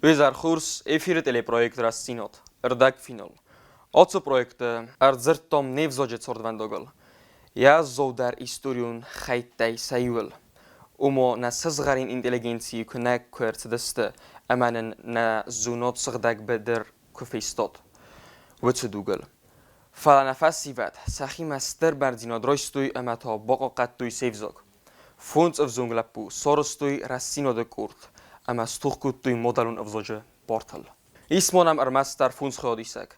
Уе хорз эфиры телепроект «Рӕстдзинад. Ӕрдӕгфинал». Ацы проекты ӕрдзырдтам не взаджы цардвӕндагыл, йӕ зоудӕр историон хӕйттӕй сӕ иуыл. Ома нӕ сызгъӕрин интеллигенцийы куынӕг куы ӕрцыдысты ӕмӕ нын нӕ зонад сыгъдӕг быдыр куы фестад, уыцы дугыл. Фӕлӕ нӕ фӕсивӕд сӕхимӕ стыр бӕрндзинад райстой ӕмӕ та бахъахъхъӕдтой се взаг. Фондз ӕвзонг лӕппу сарӕзтой рӕстдзинады къорд ӕмӕ стох кодтой мадӕлон ӕвзаджы бартыл. Ис ма нӕм ӕрмӕстдӕр фондз хайадисӕг.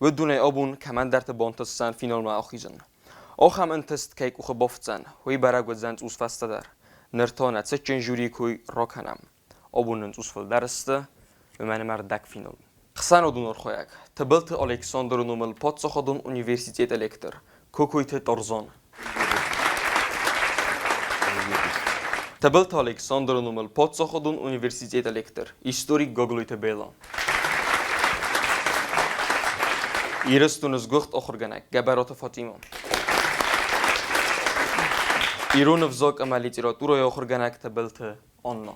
Уыдонӕй абон кӕмӕндӕрты бантысдзӕн финалмӕ ахизын. Ахӕм ӕнтыст кӕй къухы бафтдзӕн, уый бӕрӕг уыдзӕн цъус фӕстӕдӕр. Ныр та нӕ цытджын жюрийы кой ракӕнӕм. Абон нын цъус фылдӕр сты, уымӕн ӕмӕ ӕрдӕгфинал. Ӕхсӕнадон архайӕг Тыбылты Александры номыл паддзахадон университеты лектор Кокойты Тарзан. Тыбылты Александры номыл паддзахадон университеты лектор, историк Гаглойты Бела. Ирыстоны сгуыхт ахуыргӕнӕг Гӕбӕраты Фатимӕ. Ирон ӕвзаг ӕмӕ литературӕйы ахуыргӕнӕг Тыбылты Анна.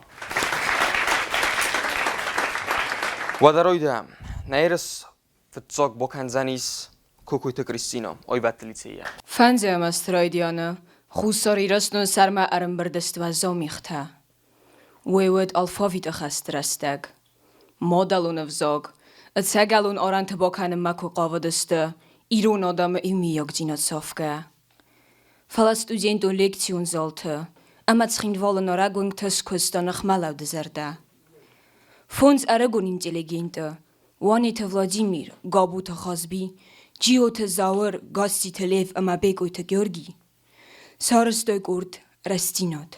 Уӕдӕ райдайӕм. Нӕ ерыс фыццаг бакӕндзӕнис Кокойты Кристина, аивӕдты лицейӕ. Фӕндзӕм азты райдианы Хуссар Ирыстоны сӕрмӕ ӕрӕмбырд сты уӕззау мигътӕ. Уый уыд алфавиты хӕсты рӕстӕг. Мадӕлон ӕвзаг, ӕцӕгӕлон арӕнты бакӕнынмӕ куы хъавыдысты, ирон адӕмы иумиагдзинад сафгӕ. Фӕлӕ студентон лекцион залты ӕмӕ Цхинвалы нарӕг уынгты скуыста ныхмӕлӕуды зӕрдӕ. Фондз ӕрыгон интеллигенты Уанеты Владимир, Габуты Хазби, Джиоты Зауыр, Гасситы Лев ӕмӕ Бекъойты Георги сарӕзтой къорд «Рӕстдзинад».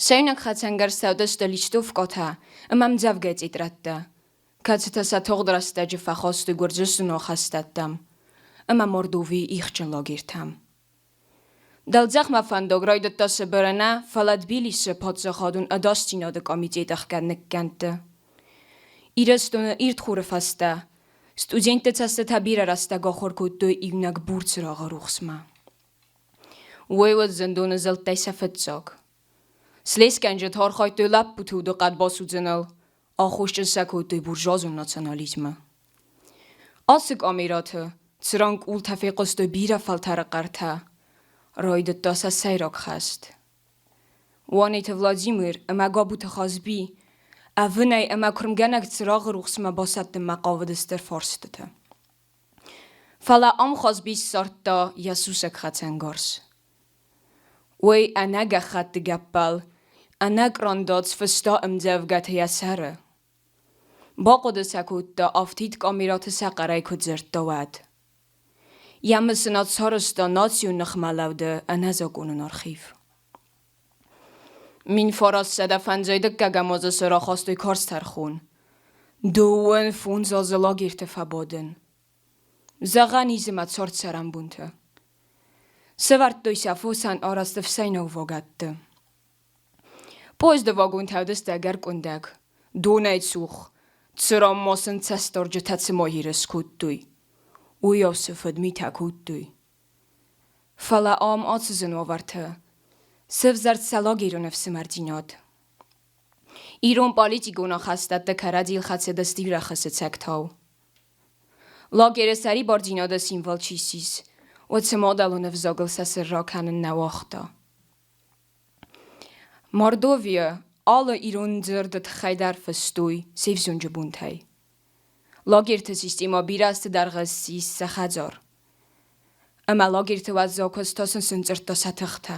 Сӕйнаг хӕцӕнгӕрзтӕ уыдысты листовкӕтӕ ӕмӕ ӕмдзӕвгӕ тетрӕдтӕ, кӕцытӕ сӕ тагъд рӕстӕджы фӕхастой Гуырдзыстоны ахӕстӕттӕм ӕмӕ Мордовийы ихджын лагертӕм. Дӕлдзӕхмӕ фӕндаг райдыдта Сыбыры нӕ, фӕлӕ Тбилисы паддзахадон ӕдасдзинады комитет ӕхгӕд ныккӕндты. Ирыстоны ирд хуры фӕстӕ студентты цӕстытӕ бирӕ рӕстӕг ахуыр кодтой иунӕг бур цырагъы рухсмӕ. Уый уыд зындоны зылдтӕй сӕ фыццаг. Слесгӕнджытӕ архайдтой лӕппуты удыхъӕд басудзыныл, аххосджын сӕ кодтой буржуазон национализмы. Ацы къамерӕты, цыран къултӕ фехъуыстой бирӕ фӕлтӕры хъӕртӕ, райдыдта сӕ сӕйраг хӕст. Уанеты Владимир ӕмӕ Габуты Хазби ӕвынӕй ӕмӕ куырмгӕнӕг цырагъы рухсмӕ басӕттынмӕ хъавыдысты фарстыты. Фӕлӕ ам Хазби ссардта йӕ сусӕг хӕцӕнгарз. Уый ӕнӕ гӕххӕтты гӕппӕл, ӕнӕ кърандас фыста ӕмдзӕвгӕтӕ йӕ сӕры. Бахъуыды сӕ кодта, афтид къамерӕты сӕ хъӕрӕй куы дзырдта, уӕд. Йӕ мысынад сарӕзта национ ныхмӕлӕуды ӕнӕзакъонон архив. 1905 дыккӕгӕм азы сӕ рахастой карз тӕрхон. Дыууын фондз азы лагерьты фӕбадын. Зӕгъӕн ис ӕмӕ цард цӕрӕнбонты. Сӕвӕрдтой сӕ фосӕн арӕзт ӕфсӕйнаг вагӕтты. Поезды вагонтӕ уыдысты ӕгӕр къуындӕг, донӕй цух, цыран ма сын цӕстдарджытӕ цыма ерыс кодтой, уыйау цы фыдмитӕ кодтой. Фӕлӕ ам ацы зын уавӕрты сӕвзӕрд сӕ лагерон ӕфсымӕрдзинад. Ирон политикон ахӕстӕттӕ кӕрӕдзийыл хӕцыдысты рӕхысы цӕгтау. Лагеры сӕрибардзинады символ чи ссис, уыцы мадӕлон ӕвзагыл сӕ сӕр ракӕнын нӕ уагъта. Мордовийы алы ирон дзырды тыххӕй дӕр фыстой се взонджы бонтӕй. Лагерты системӕ бирӕ азты дӕргъы ссис сӕ хӕдзар. Ӕмӕ лагерты уӕззау куыст та сын сынцъырдта сӕ тыхтӕ.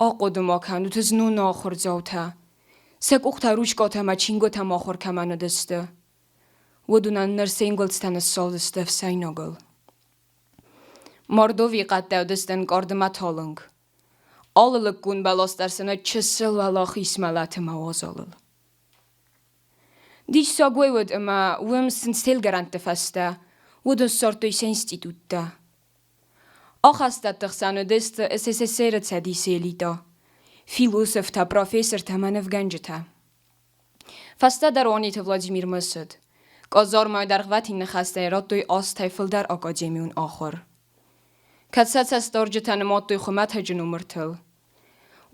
Ахъуыды ма кӕнут, знон ахуырдзаутӕ, сӕ къухтӕ ручкӕтӕ ӕмӕ чингуытӕм ахуыр кӕмӕн уыдысты, уыдонӕн ныр се нгуылдзтӕ ныссалдысты ӕфсӕйнагыл. Мордовийы хъӕдтӕ уыдысты ӕнкъард ӕмӕ талынг. Алы лыггонд бӕлас дӕр сын уыд чысыл уӕлахиз мӕлӕт ӕмӕ уазалыл. Диссаг уый уыд, ӕмӕ уым сындзтелгӕрӕнтты фӕстӕ уыдон ссардтой сӕ институттӕ. Ахӕстӕтты хсӕн уыдысты СССР-ы Цӕдисы элитӕ, философтӕ, профессортӕ ӕмӕ нывгӕнджытӕ. Фӕстӕдӕр Уанеты Владимир мысыд, къазармайы дӕргъвӕтин ныхӕстӕй радтой азтӕй фылдӕр академион ахуыр. Кӕд сӕ цӕстдарджытӕ нымадтой хуымӕтӕджы номыртыл.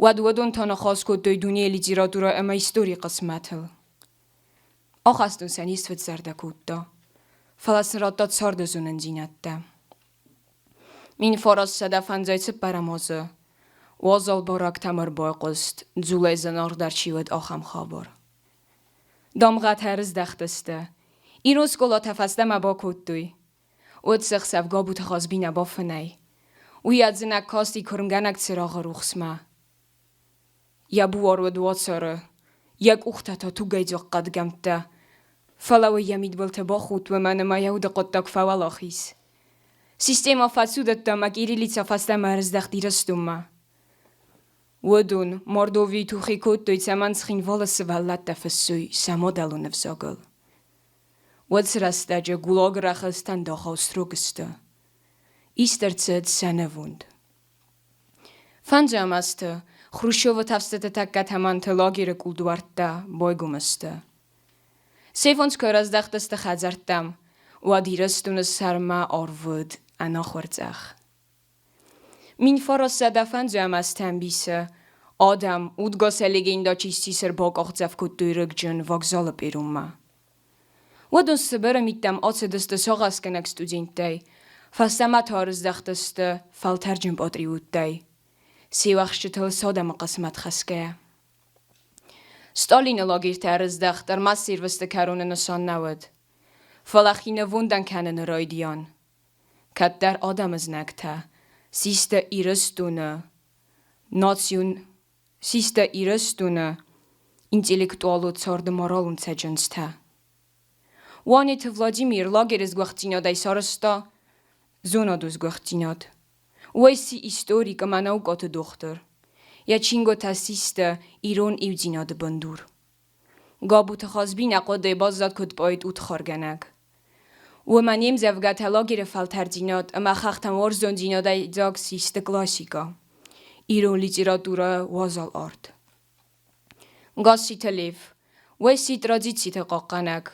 Уӕд уыдон та ныхас кодтой дунейы литературӕ ӕмӕ историйы хъысмӕтыл. Ахӕстон сӕ не сфыдзӕрдӕ кодта, фӕлӕ сын радта царды зонындзинӕдтӕ. 1954 азы уазал барактӕм ӕрбайхъуыст, дзулӕй зынаргъдӕр чи уыд, ахӕм хабар. Дамгъӕтӕ ӕрыздӕхтысты. Ирон скъолатӕ фӕстӕмӕ бакодтой. Уыцы хсӕв Габуты Хазби нӕ бафынӕй. Уый ӕдзынӕг касти куырмгӕнӕг цырагъы рухсмӕ. Йӕ буар уыд уацары, йӕ къухтӕ та тугӕйдзаг хъӕдгӕмттӕ. Фӕлӕ уый йӕ мидбылты бахудт, уымӕн ӕмӕ йӕ уды хъуыддаг фӕуӕлахиз. Системӕ фӕцудыдта ӕмӕ кириллицӕ фӕстӕмӕ ӕрыздӕхт Ирыстонмӕ. Уыдон Мордовийы тухи кодтой, цӕмӕн Цхинвалы сывӕллӕттӕ фыссой сӕ мадӕлон ӕвзагыл. Уыцы рӕстӕджы ГУЛАГ рахызтӕн дӕхау срог сты. Ист ӕрцыд сӕ нывонд. Фӕндзӕм азты Хрущевы тӕфстыты тӕккӕ тӕмӕнты лагеры кулдуӕрттӕ байгом сты. Се фондз куы ӕрӕздӕхтысты хӕдзӕрттӕм, уӕд Ирыстоны сӕрмӕ арв уыд ӕнахуыр цъӕх. 1905 азты ӕмбисы адӕм удгасӕй легендӕ чи ссис ӕрбакъахдзӕф кодтой рыгджын вокзалы перронмӕ. Уыдон Сыбыры миттӕм ацыдысты сагъӕсгӕнӕг студенттӕй, фӕстӕмӕ та ӕрыздӕхтысты фӕлтӕрджын патриоттӕй, се уӕхсчытыл сӕ адӕмы хъысмӕт хӕсгӕйӕ. Сталины лагерьтӕ ӕрыздӕхт ӕрмӕст сервисты кӕроны нысан нӕ уыд, фӕлӕ хинывондӕн кӕныны райдиан. Кӕддӕр адӕмы знӕгтӕ систы Ирыстоны национ систы Ирыстоны интеллектуалон царды моралон цӕджындзтӕ. Уанеты Владимир лагеры сгуыхтдзинадӕй сарӕзта зонадон сгуыхтдзинад. Уый сси историк ӕмӕ наукӕты дохтыр. Йӕ чингуытӕ систы ирон иудзинады бындур. Габуты Хазби нӕ хъуыдыйы баззад куыд поэт удхаргӕнӕг. Уымӕн йе мдзӕвгӕтӕ лагеры фӕлтӕрддзинад ӕмӕ хӕхтӕм уарзондзинадӕй дзаг систы классикӕ, ирон литературӕ уазал арт. Гасситы Лев, уый сси традициты хъахъхъӕнӕг,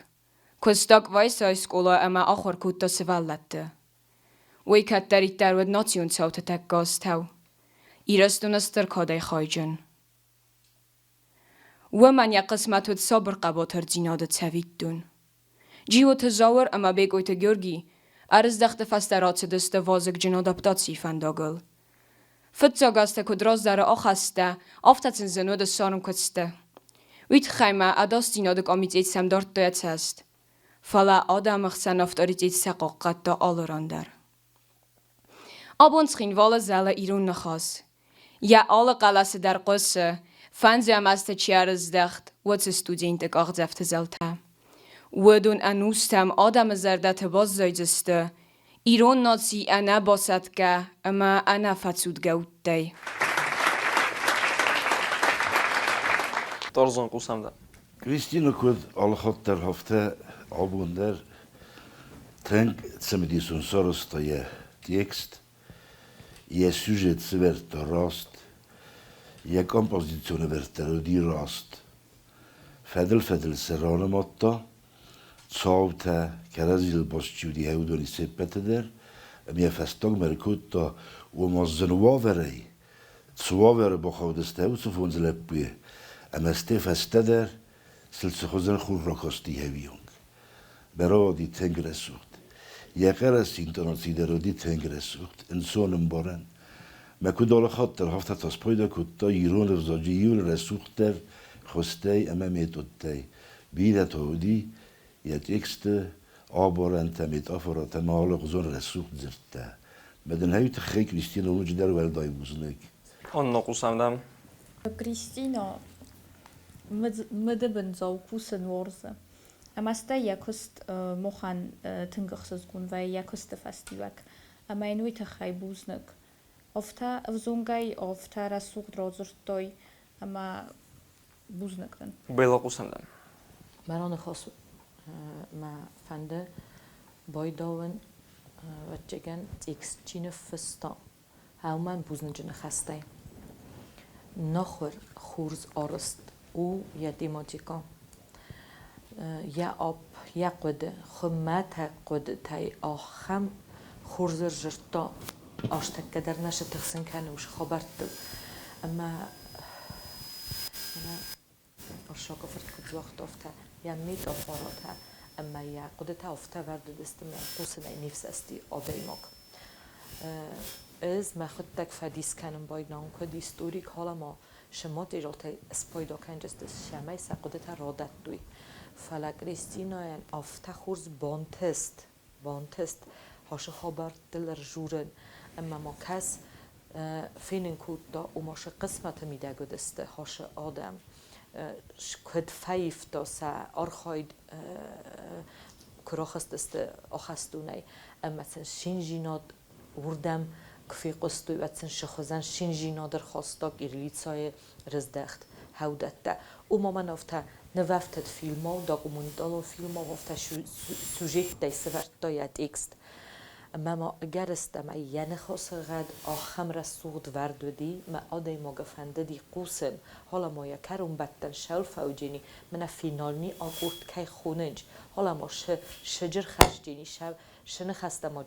куыста Къвайсайы скъола ӕмӕ ахуыр кодта сывӕллӕтты. Уый кӕддӕриддӕр уыд национ цауты тӕккӕ астӕу. Ирыстоны стыр кадӕй хайджын. Уымӕн йӕ хъысмӕт уыд сабыр хъӕбатырдзинады цӕвиттон. Джиоты Зауыр ӕмӕ Бекъойты Георги ӕрыздӕхты фӕстӕ рацыдысты вазыгджын адаптацийы фӕндагыл. Фыццаг азтӕ куыд раздӕры ахӕсттӕ, афтӕ сын зын уыд ссарын куыстытӕ. Уый тыххӕй ма ӕдасдзинады къамитет сӕм дардта йӕ цӕст. Фӕлӕ адӕмы хсӕн авторитет сӕ хъахъхъӕдта алы ран дӕр. Абон Цхинвалы зӕлы ирон ныхас. Йӕ алы хъӕлӕсы дӕр хъуысы, фӕндзӕм азты чи ӕрыздӕхт, уыцы студентты къахдзӕфты зӕлтӕ. Уыдон ӕнустӕм адӕмы зӕрдӕты баззайдзысты ирон наци ӕнӕбасӕтгӕ ӕмӕ ӕнӕфӕцудгӕ удтӕй. Торзон хъусӕм дӕ. Кристина куыд алыхатт дӕр, афтӕ абон дӕр тынг цымыдисон сарӕзта йӕ текст, йӕ сюжет сӕвӕрдта раст, йӕ композицион ӕвӕрд дӕр уыди раст. Фӕдыл-фӕдыл сӕ ранымадта, цаутӕ кӕрӕдзийыл баст чи уыди, уыдони се ппӕты дӕр, ӕмӕ йӕ фӕстагмӕ ӕркодта, ома зын уавӕрӕй цы уавӕры бахаудысты уыцы фондз лӕппуйы, ӕмӕ стӕй фӕстӕдӕр сыл цы хуызӕн хур ракасти хӕвийонг. Бӕрӕуади тынг рӕсугъд. Йӕ хъӕлӕс интонаци дӕр уыди тынг рӕсугъд, ӕнцон ӕмбарӕн. Мӕ куыд алы хатт дӕр, афтӕ та спайда кодта ирон ӕвзаджы иуыл рӕсугъддӕр хуызтӕй ӕмӕ методтӕй. Бирӕтӕ уыди йӕ тексты абарӕнтӕ, метафорӕтӕ ӕмӕ алыгъуызон рӕсугъд дзырдтӕ. Мӕ дын ӕй тыххӕй Кристина ноджыдӕр уӕлдай бузныг. Онно хъусӕм дӕм. Кристина мыдыбындзау кусын уарзы. Ӕмӕ стӕй йӕ куыст махӕн тынг ӕхсызгон вӕййы йӕ куысты фӕстиуӕг. Ӕмӕ йын уый тыххӕй бузныг. Афтӕ ӕвзонгӕй, афтӕ рӕсугъд радзырдтой ӕмӕ бузныг дын. Белла хъусӕм дӕм. Мӕ раныхас мӕ фӕнды байдауын, ӕвӕццӕгӕн, текст чи ныффыста, Уымӕн бузныджы ныхӕстӕй. Нахуыр хорз арӕзт у йӕ тематикӕ. Йӕ апп, йӕ хъуыды, хуымӕтӕг хъуыдытӕй ахӕм хорз ӕрзырдта, азтӕккӕ дӕр нӕ сытыхсын кӕны уыцы хабӕрттыл. Ӕмӕ Арсакы фырт куыд загъта, афтӕ йӕ метафоратӕ ӕмӕ йӕ хъуыдытӕ афтӕ вӕрд уыдысты мӕ хъусынӕй не фсӕсти адӕймаг. Ӕз мӕхуыдтӕг фӕдис кӕнын байдайон, куыд историк халӕ ма шы материалтӕй спайда кӕнджысты, цӕмӕй сӕ хъуыдытӕ радӕттой. Фӕлӕ Кристинӕйӕн афтӕ хорз бантыст ашы хабӕрттыл ӕржурын ӕмӕ ма кӕс фенын кодта, ома шы хъысмӕты мидӕг уыдысты ашы адӕм, куыд фӕивта сӕ архайд, куы рахызтысты ахӕстонӕй ӕмӕ сын шинжинад уырдӕм куы фехъуыстой, уӕд сын сыхуызӕн шинжинад ӕрхаста кириллицӕйы рыздӕхт хӕудӕттӕ. Ома мӕн афтӕ нывӕфтыд фильмау, документалон фильмау афтӕ сюжеттӕй сӕвӕрдта йӕ текст. Ӕмӕ ма ӕгӕрыстӕмӕй йӕ ныхасы гъӕд ахӕм рӕсугъд вӕрд уыди, мӕ адӕймагы фӕндыди хъусын, фӕлӕ ма йӕ кӕронбӕттӕн сӕлфӕуджени, мӕнӕ финальный аккорд кӕй хонынц, фӕлӕ ма сыджы рхӕсджени, шы ныхӕстӕ ма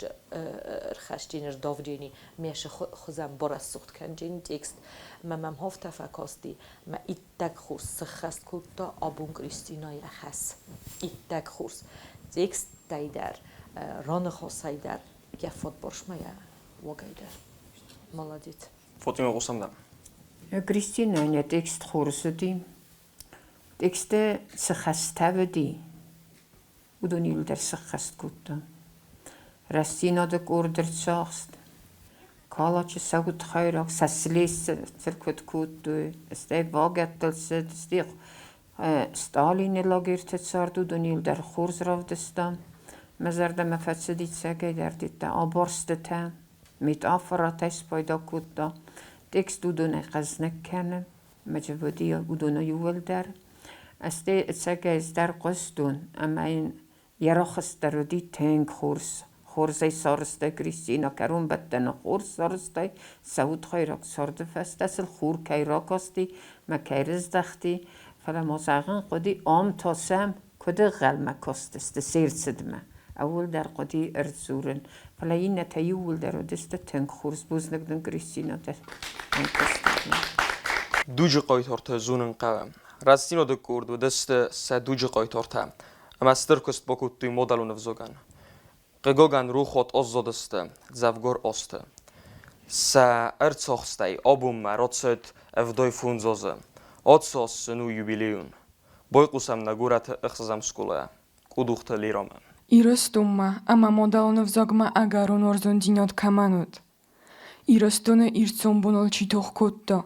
рхӕсджени, рдавджени, ме шы хуызӕн барӕсугъд кӕнджени текст. Мӕ мӕм афтӕ фӕкасти, мӕ иттӕг хорз сыххӕст кодта абон Кристинӕ йӕ хӕс. Иттӕг хорз. Тексттӕй дӕр, раныхасӕй дӕр, йӕ фӕдбарсмӕ йӕ уагӕй дӕр. Молодец. Фотимӕ хъусӕм дӕм. Кристинӕ йӕ текст хорз уыди. Тексты цы хӕстӕ уыди, уыдон иууылдӕр сыххӕст кодта. Рӕстдзинады къорд ӕрцахст, Калачы сӕгуыт-хӕйрӕг сӕ слесыр куыд кодтой, стӕй вагӕттыл цыд, стӕй Сталины лагерьты цард, уыдон иууылдӕр хорз равдыста. Мӕ зӕрдӕмӕ фӕцыди цӕгӕйдӕр абарстытӕ, метафоратӕй спайда кодта. Текст уыдонӕй хъӕзныг кӕны. Мӕ уыдоны иууылдӕр. Стӕй ӕцӕгӕй ӕз дӕр хъуыстон, ӕмӕ йын йӕ рохст дӕр уыди тынг хорз. Хорзӕй сарӕзта Кристинӕ кӕронбӕттӕны хорз сарӕзтай, сӕ удхайраг царды фӕстӕ сыл хур кӕй ракасти мӕ кӕй рыздӕхти, фӕлӕ ма зӕгъын хъуыди, ам та сӕм куыд ӕнхъӕлмӕ кастысты се рцыдмӕ. Ӕууылдӕр хъуыди ӕрдзурын, фӕлӕ иннӕтӕ иууылдӕр уыдысты тынг хорз. Бузныг дын, Кристинӕ, дӕ ӕнтыстытӕн. Дуджы хъайтартӕ зонын хъӕуы. Рӕстдзинады къорд уыдысты сӕ дуджы хъайтартӕ ӕмӕ стыр куыст бакодтой мадӕлон ӕвзагӕн. Хъыгагӕн, рохуат аззадысты дзӕвгар азты. Сӕ ӕрцахстӕй абонмӕ рацыд 75 азы. Ацы аз сын у юбилейон. Байхъусӕм нӕ горӕты ӕхсӕзӕм скъолайӕ Къудухты Лерамӕ. Ирыстонмӕ ӕмӕ мадӕлон ӕвзагмӕ ӕгӕрон уарзондзинад кӕмӕн уыд, Ирыстоны ирддзон боныл чи тох кодта,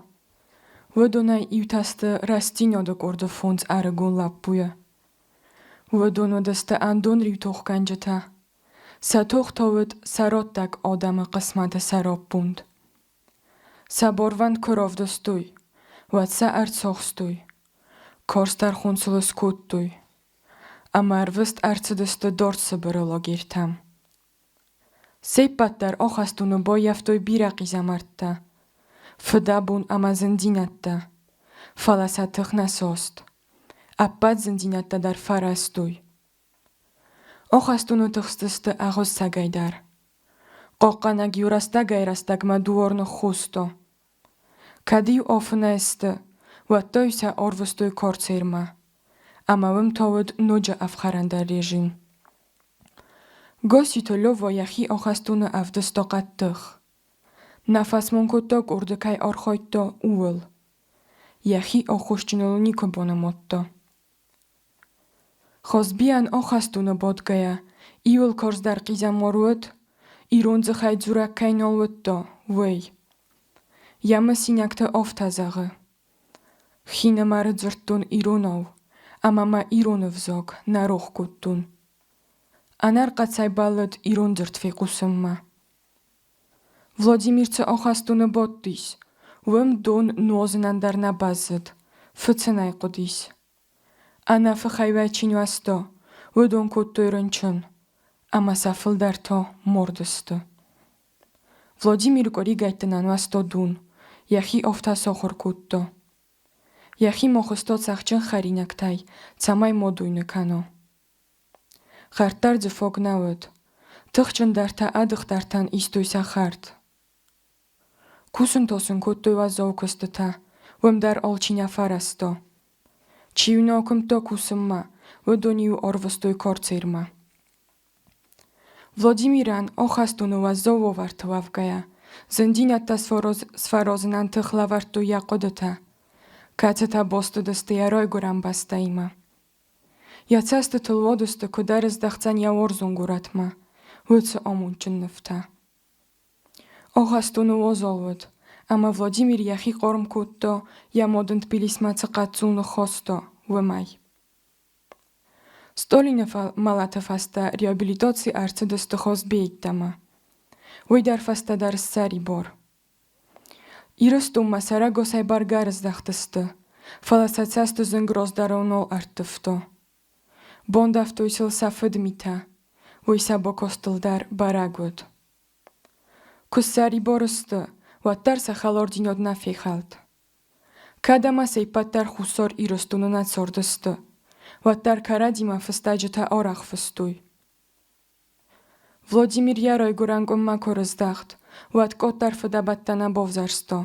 уыдонӕй иутӕ сты Рӕстдзинады къорды фондз ӕрыгон лӕппуйы. Уыдон уыдысты ӕндонриу тохгӕнджытӕ. Сӕ тох та уыд сӕ раттӕг адӕмы хъысмӕты сӕраппонд. Сӕ барвӕнд куы равдыстой, уӕд сӕ ӕрцахстой, карз тӕрхон сыл скодтой ӕмӕ ӕрвыст ӕрцыдысты дард Сыбыры лагерьтӕм. Се ппӕт дӕр ахӕстоны баййӕфтой бирӕ хъизӕмӕрттӕ, фыдӕбон ӕмӕ зындзинӕдтӕ, фӕлӕ сӕ тых нӕ саст. Ӕппӕт зындзинӕдтӕ дӕр фӕрӕзтой. Ахӕстоны тыхстысты ӕгъуыссӕгӕй дӕр. Хъахъхъӕнӕг-иу рӕстӕгӕй-рӕстӕгмӕ дуар ныххоста. Кӕд-иу афынӕй сты, уӕд та-иу сӕ арвыстой карцермӕ. Ӕмӕ уым та уыд ноджы ӕфхӕрӕндӕр режим. Гасситы Лёва йӕхи ахӕстоны ӕвдыста хъӕддых. Нӕ фӕсмон кодта къорды кӕй архайдта, ууыл. Йӕхи аххосджыныл никуы банымадта. Хазбийӕн ахӕстоны бадгӕйӕ, иуыл карздӕр хъизӕмар уыд, ирон дзыхӕй дзурӕг кӕй нал уыдта, уый. Йӕ мысинӕгты афтӕ зӕгъы: Хинымӕры дзырдтон иронау, ӕмӕ мӕ ирон ӕвзаг нӕ рох кодтон. Ӕнӕрхъӕцӕй бӕллыд ирон дзырд фехъусынмӕ. Владимир цы ахӕстоны бадтис, уым дон нуазынӕн дӕр нӕ бӕззыд, фыцын ӕй хъуыдис. Ӕнӕфыхӕй уӕ чи нуӕзта, уыдон кодтой рынчын, ӕмӕ сӕ фылдӕр та мардысты. Владимир къуыригӕйтты нӕ нуӕзта дон, йӕхи афтӕ сахуыр кодта. Йӕхи ма хызта цӕхджын хӕринӕгтӕй, цӕмӕй ма дойны кӕна. Хӕрд дӕр дзы фаг нӕ уыд. Тыхджындӕртӕ ӕдыхдӕртӕн истой сӕ хӕрд. Кусын та сын кодтой уӕззау куыстытӕ, уым дӕр алчи нӕ фӕрӕзта. Чи-иу нӕ куымдта кусынмӕ, уыдон-иу ӕрвыстой карцермӕ. Владимирӕн ахӕстоны уӕззау уавӕрты уӕвгӕйӕ, зындзинӕдтӕ сфӕразынӕн тых лӕвӕрдтой йӕ хъуыдытӕ, кӕцытӕ баст уыдысты йӕ райгуырӕн бӕстӕимӕ. Йӕ цӕстытыл уадысты, куыд ӕрыздӕхдзӕн йӕ уарзон горӕтмӕ, уыцы амондджын нывтӕ. Ахӕстоны уазал уыд, ӕмӕ Владимир йӕхи хъарм кодта, йӕ мад ын Тбилисмӕ цы хъӕццул ныххаста, уымӕй. Сталины мӕлӕты фӕстӕ реабилитаци ӕрцыдысты Хосбейттӕмӕ. Уый дӕр фӕстӕдӕр ссӕрибар. Ирыстонмӕ сӕрӕгасӕй бӕргӕ ӕрыздӕхтысты, фӕлӕ сӕ цӕсты зынг раздӕрау нал ӕрттывта. Бандӕвтой сыл сӕ фыдмитӕ, уый сӕ бакастыл дӕр бӕрӕг уыд. Куы ссӕрибар сты, уӕддӕр сӕ хӕлардзинад нӕ фехӕлд. Кӕд ӕмӕ се ппӕт дӕр Хуссар Ирыстоны нӕ цардысты, уӕддӕр кӕрӕдзимӕ фыстӕджытӕ арӕх фыстой. Владимир йӕ райгуырӕн къуыммӕ куы рыздӕхт, уӕд къаддӕр фыдӕбӕттӕ нӕ бавзӕрста.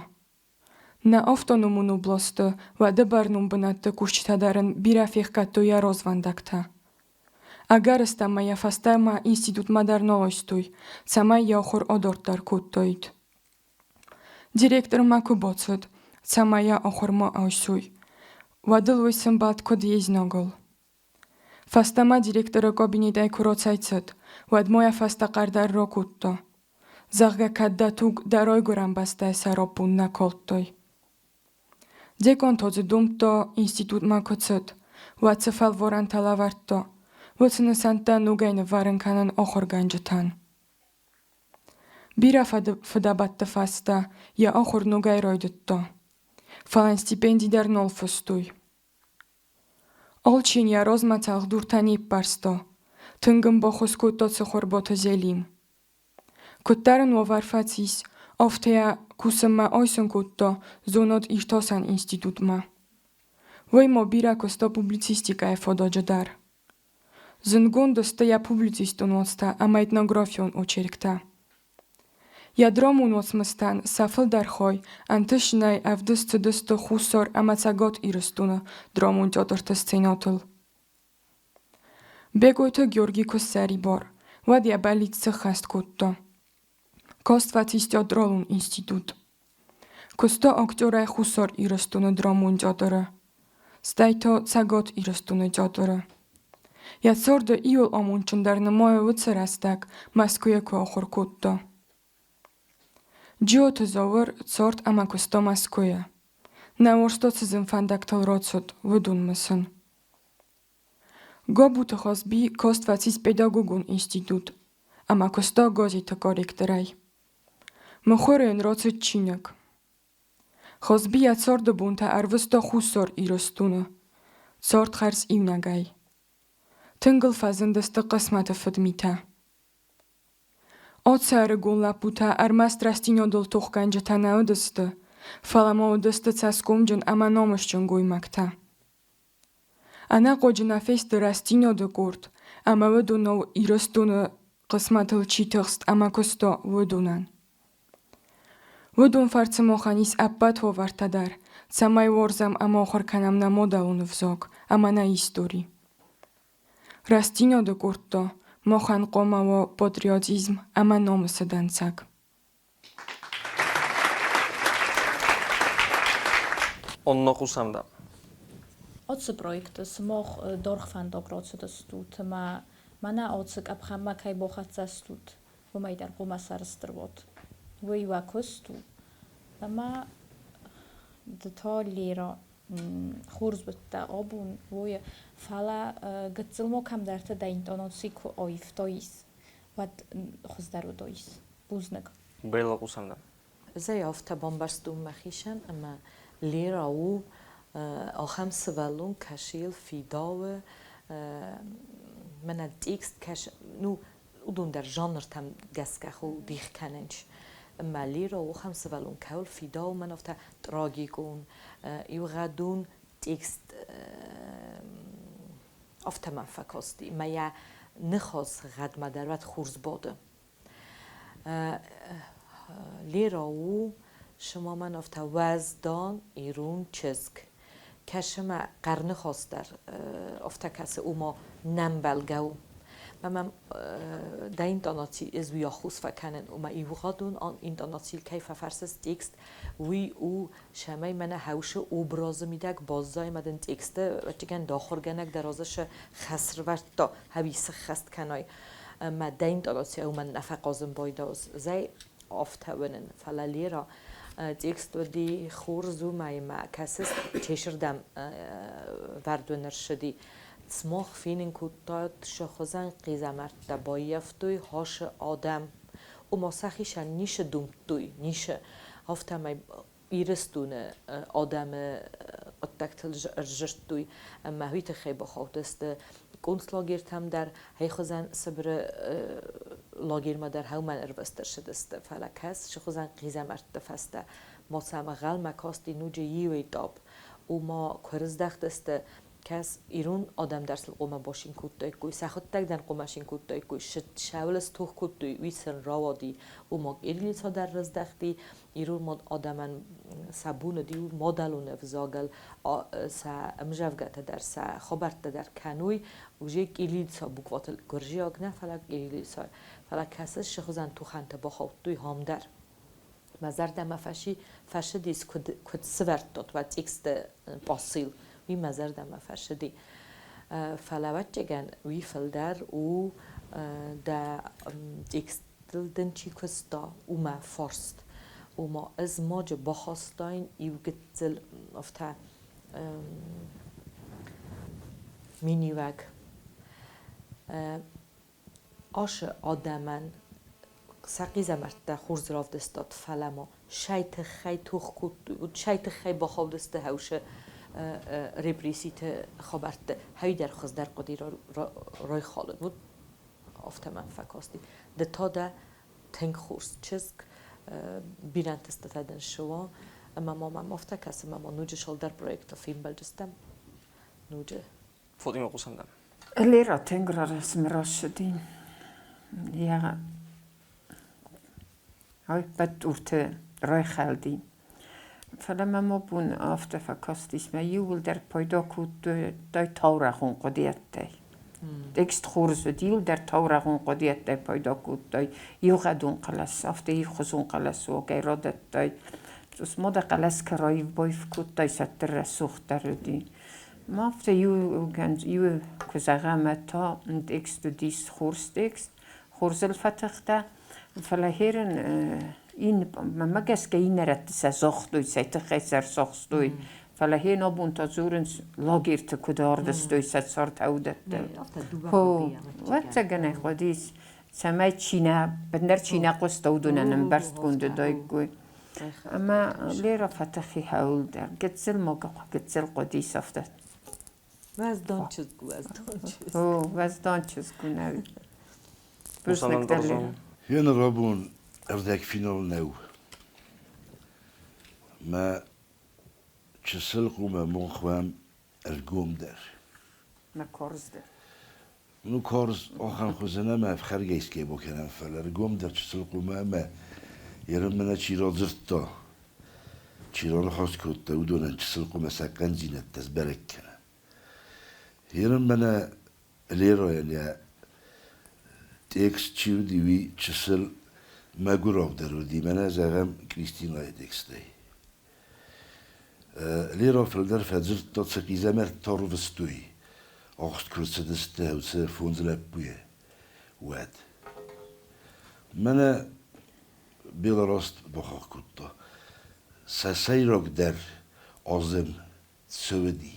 Нӕ автономон областы уӕды бӕрнон бынӕтты кусджытӕ дӕр ын бирӕ фехгӕдтой йӕ развӕндӕгтӕ. Ӕгӕрыстӕмӕй йӕ фӕстӕмӕ институтмӕ дӕр нал айстой, цӕмӕй йӕ ахуыр адарддӕр кодтаид. Директормӕ куы бацыд, цӕмӕй йӕ ахуырмӕ айсой, уӕд ыл уый сӕмбӕлд куыд йе знагыл. Фӕстӕмӕ директоры кабинетӕй куы рацӕйцыд, уӕд ма йӕ фӕстӕ хъӕр дӕр ракодта, зӕгъгӕ, кӕд дӕ туг дӕ райгуырӕн бӕстӕйы сӕраппонд нӕ калдтай. Декан та дзы домдта, институтмӕ куы цыд, уӕд цы фӕлварӕнтӕ лӕвӕрдта, уыцы нысӕнттӕ ногӕй нывӕрын кӕнын ахуыргӕнджытӕн. Бирӕ фыдӕбӕтты фӕстӕ йӕ ахуыр ногӕй райдыдта, фӕлӕ йын стипенди дӕр нал фыстой. Алчи йын йӕ размӕ цӕлхдуртӕ не ппӕрста, тынг ын баххуыс кодта Цыхуырбаты Зелим. Куыддӕр ын уавӕр фӕцис, афтӕ йӕ кусынмӕ айсын кодта зонад-иртасӕн институтмӕ. Уый ма бирӕ куыста публицистикӕйы фададжы дӕр. Зындгонд сты йӕ публицистон уацтӕ ӕмӕ этнографион очерктӕ. Йӕ драмон уацмыстӕн сӕ фылдӕр хай ӕнтыстджынӕй ӕвдыст цыдысты Хуссар ӕмӕ Цӕгат Ирыстоны драмон театрты сценӕтыл. Бекъойты Георги куы ссӕрибар, уӕд йӕ бӕллиц сыххӕст кодта. Каст фӕцис театралон институт. Куыста актерӕй Хуссар Ирыстоны драмон театры, стӕй та Цӕгат Ирыстоны театры. Йӕ царды иуыл амондджындӕр нымайы уыцы рӕстӕг Мӕскуыйы куы ахуыр кодта. Джиоты Зауыр цард ӕмӕ куыста Мӕскуыйы. Нӕ уарзта цы зын фӕндӕгтыл рацыд, уыдон мысын. Гобуты Хазби каст фӕцис педагогон институт ӕмӕ куыста газеты корректорӕй. Мыхуыры йын рацыд чиныг. Хазби йӕ царды бонтӕ ӕрвыста Хуссар Ирыстоны. Цард хӕрз иунӕгӕй. Тынг ыл фӕзындысты хъысмӕты фыдмитӕ. Ацы ӕрыгон лӕппутӕ ӕрмӕст рӕстдзинадыл тохгӕнджытӕ нӕ уыдысты, фӕлӕ ма уыдысты цӕсгомджын ӕмӕ намысджын гоймӕгтӕ. Ӕнӕхъуаджы нӕ фесты рӕстдзинады къорд ӕмӕ уыдонау Ирыстоны хъысмӕтыл чи тыхст ӕмӕ куыста, уыдонӕн. Уыдон фӕрцы махӕн ис ӕппӕт уавӕртӕ дӕр, цӕмӕй уарзӕм ӕмӕ ахуыр кӕнӕм нӕ мадӕлон ӕвзаг ӕмӕ нӕ истори. Рӕстдзинады къорд та махӕн хъуамӕ уа патриотизм ӕмӕ намысы дӕнцӕг. Онно хъусӕм дӕм. Ацы проекты сымах даргъ фӕндаг рацыдыстут ӕмӕ мӕнӕ ацы къӕпхӕнмӕ кӕй бахӕццӕ стут, уымӕй дӕр хъуамӕ сӕрыстыр уат. Уый уӕ куыст у. Ӕмӕ ды та, Лера, хорз уыдтӕ абон, уой, фӕлӕ гыццыл ма кӕмдӕрты дӕ интонаци куы аивтаис, уӕд хуыздӕр уыдаис. Бузныг. Белла хъусӕм дӕм. Ӕз ӕй афтӕ бамбӕрстон мӕхицӕн, ӕмӕ Лера у ахӕм сывӕллон, кӕсы йыл, фидауы, мӕнӕ текст кӕсы, ну, уыдон дӕр жанртӕм гӕсгӕ дих кӕнынц. Ӕмӕ Лера у ахӕм сывӕллон, кӕуыл фидауы, мӕн афтӕ трагикон, иугъӕдон текст афтӕ мӕм фӕкасти, мӕ йӕ ныхас гъӕдмӕ дӕр уӕд хорз бады. Лера у, сымамӕн афтӕ уӕздан ирон чызг. Кӕсы мӕ хъӕрныхас дӕр афтӕ кӕсы, ома нӕмбӕлгӕ у. Мӕ мӕм дӕ интонаци ӕз уый аххос фӕкӕнын, ома иугъӕдон интонацийыл кӕй фӕфӕрсыс текст, уый у, цӕмӕй мӕнӕ хӕусы образы мидӕг баззайы мӕ дын тексты ӕвӕццӕгӕн дӕ ахуыргӕнӕг дӕ разы цы хӕс рывӕрдта, хӕуи сыххӕст кӕнай. Мӕ дӕ интонаци уымӕн нӕ фӕхъазын байдауз. Зӕй афтӕ уынын, фӕлӕ Лера текст уыди хорз уымӕй мӕ кӕсыс, чесырдӕм вӕрд уын ӕрцыди. Смах фенын кодтат, сӕ хуызӕн хъизӕмӕрттӕ баййӕфтой хасы адӕм. Ома сӕхицӕн ницы домдтой, ницы. Афтӕмӕй Ирыстоны адӕмы хъуыддӕгтыл ӕрзырдтой ӕмӕ уый тыххӕй бахаудысты концлагертӕм дӕр, хӕйхуызӕн Сыбыры лагермӕ дӕр хӕумӕн ӕрвыст ӕрцыдысты, фӕлӕ кӕс, сыхуызӕн хъизӕмӕртты фӕстӕ ма сӕм ӕнхъӕлмӕ касти ноджы иу этап, ома куы рыздӕхтысты, кӕс, ирон адӕм дӕр сыл хъуамӕ басин кодтаиккой, сӕхуыдтӕг дӕр хъуамӕ син кодтаиккой, сӕуыл стох кодтой, уый сын рауади, ома кириллицӕ дӕр рыздӕхти, ирон адӕмӕн сӕ бон уыди мадӕлон ӕвзагыл сӕ ӕмзӕвгӕтӕ дӕр, сӕ хабӕрттӕ дӕр кӕной, уже кириллица букватыл гуырдзиаг нӕ, фӕлӕ кириллица. Фӕлӕ кӕсыс, сыхуызӕн тухӕнтӕ бахаудтой ам дӕр. Мӕ зӕрдӕмӕ фӕцыдис, куыд сывӕрдтат уӕ тексты посыл, уый мӕ зӕрдӕмӕ фӕцыди. Фӕлӕ ӕвӕццӕгӕн уый фылдӕр у дӕ текст дын чи куыста, уымӕ фарст. Ома ӕз маджы бахастаин иу гыццыл афтӕ миниуӕг. Ашы адӕмӕн сӕ хъизӕмӕрттӕ хорз равдыстат, фӕлӕ ма сӕй тыххӕй тох кодтой, сӕй тыххӕй бахаудысты хӕусы репресситы хабӕртты. Хӕйдӕр хуыздӕр хъуыди райхалын. Уыд афтӕ мӕм фӕкасти. Ды та дӕ тынг хорз чызг, бирӕ ӕнтыстытӕ дын цы уа. Ӕмӕ ма мӕм афтӕ кӕсы, ӕмӕ ма ноджы цалдӕр проекты фембӕлдыстӕм. Ноджы. Фотимӕ хъусӕм дӕм. Лера тынг размӕ рацыди. Йӕ ӕппӕт дурты райхӕлди. Фӕлӕ мӕм абон афтӕ фӕкастис, мӕ иууылдӕр пайда кодтой таурӕгъон хъуыдыйӕдтӕй. Текст хорз уыд, иууылдӕр таурӕгъон хъуыдыйӕдтӕй пайда кодтой. Иугъӕдон хъӕлӕс, афтӕ иухуызон хъӕлӕсуагӕй радӕттай. Цъус ма дӕ хъӕлӕс кӕ раив-баив кодтай, сӕттыр рӕсугъддӕр уыди. Ма афтӕ иу иу куы зӕгъӕм, та текст уыдис хорз текст, хорзыл фӕтыхтӕ, фӕлӕ херын мӕнмӕ гӕсгӕ иннӕ рӕтты сӕ загътой, сӕ тыххӕй сӕ ӕрцахстой. Фӕлӕ хе абон та дзурынц, лагерты куыд ардыстой сӕ цард аудӕттӕ. Хо, ӕвӕццӕгӕн ӕй хъуыдис, цӕмӕй чи нӕ, бындӕр чи нӕ хъуыста, уыдонӕн ӕмбӕрстгонд уыдаиккой. Ӕмӕ Лера фӕтыхи хӕуылдӕр, гыццыл ма гыццыл хъуыдис афтӕ. Уӕздан чызг, уӕздан чызг. О, уӕздан чызг у нӕ. Бузныг дӕр, Лера. Йе рабон ӕрдӕгфинал нӕу. Мӕ чысыл хъумӕ мохвӕм ӕргомдӕр. Мӕ карздӕр. Ну, карз ахӕм хуызӕн ӕмӕ ӕфхӕргӕ искӕй бакӕнӕм, фӕлӕ ӕргомдӕр чысыл хъумӕ ӕмӕ ерын чи радзырдта, чи раныхас кодта, уыдонӕн чысыл хъумӕ сӕ хъӕндзинӕдтӕ сбӕрӕг кӕна. Ерын мӕнӕ Леройӕн йӕ текст чи уыди, уый чысыл мӕгуыраудӕр уыди, мӕнӕ зӕгъӕм Кристинӕйы текстӕй. Леро фылдӕр фӕдзырдта, цы хъизӕмӕрттӕ ӕрвыстой, ахст куы рцыдысты уыцы фондз лӕппуйы, уӕд. Мӕнӕ Беларусь бахахх кодта, сӕ сӕйрагдӕр азым цы уыди.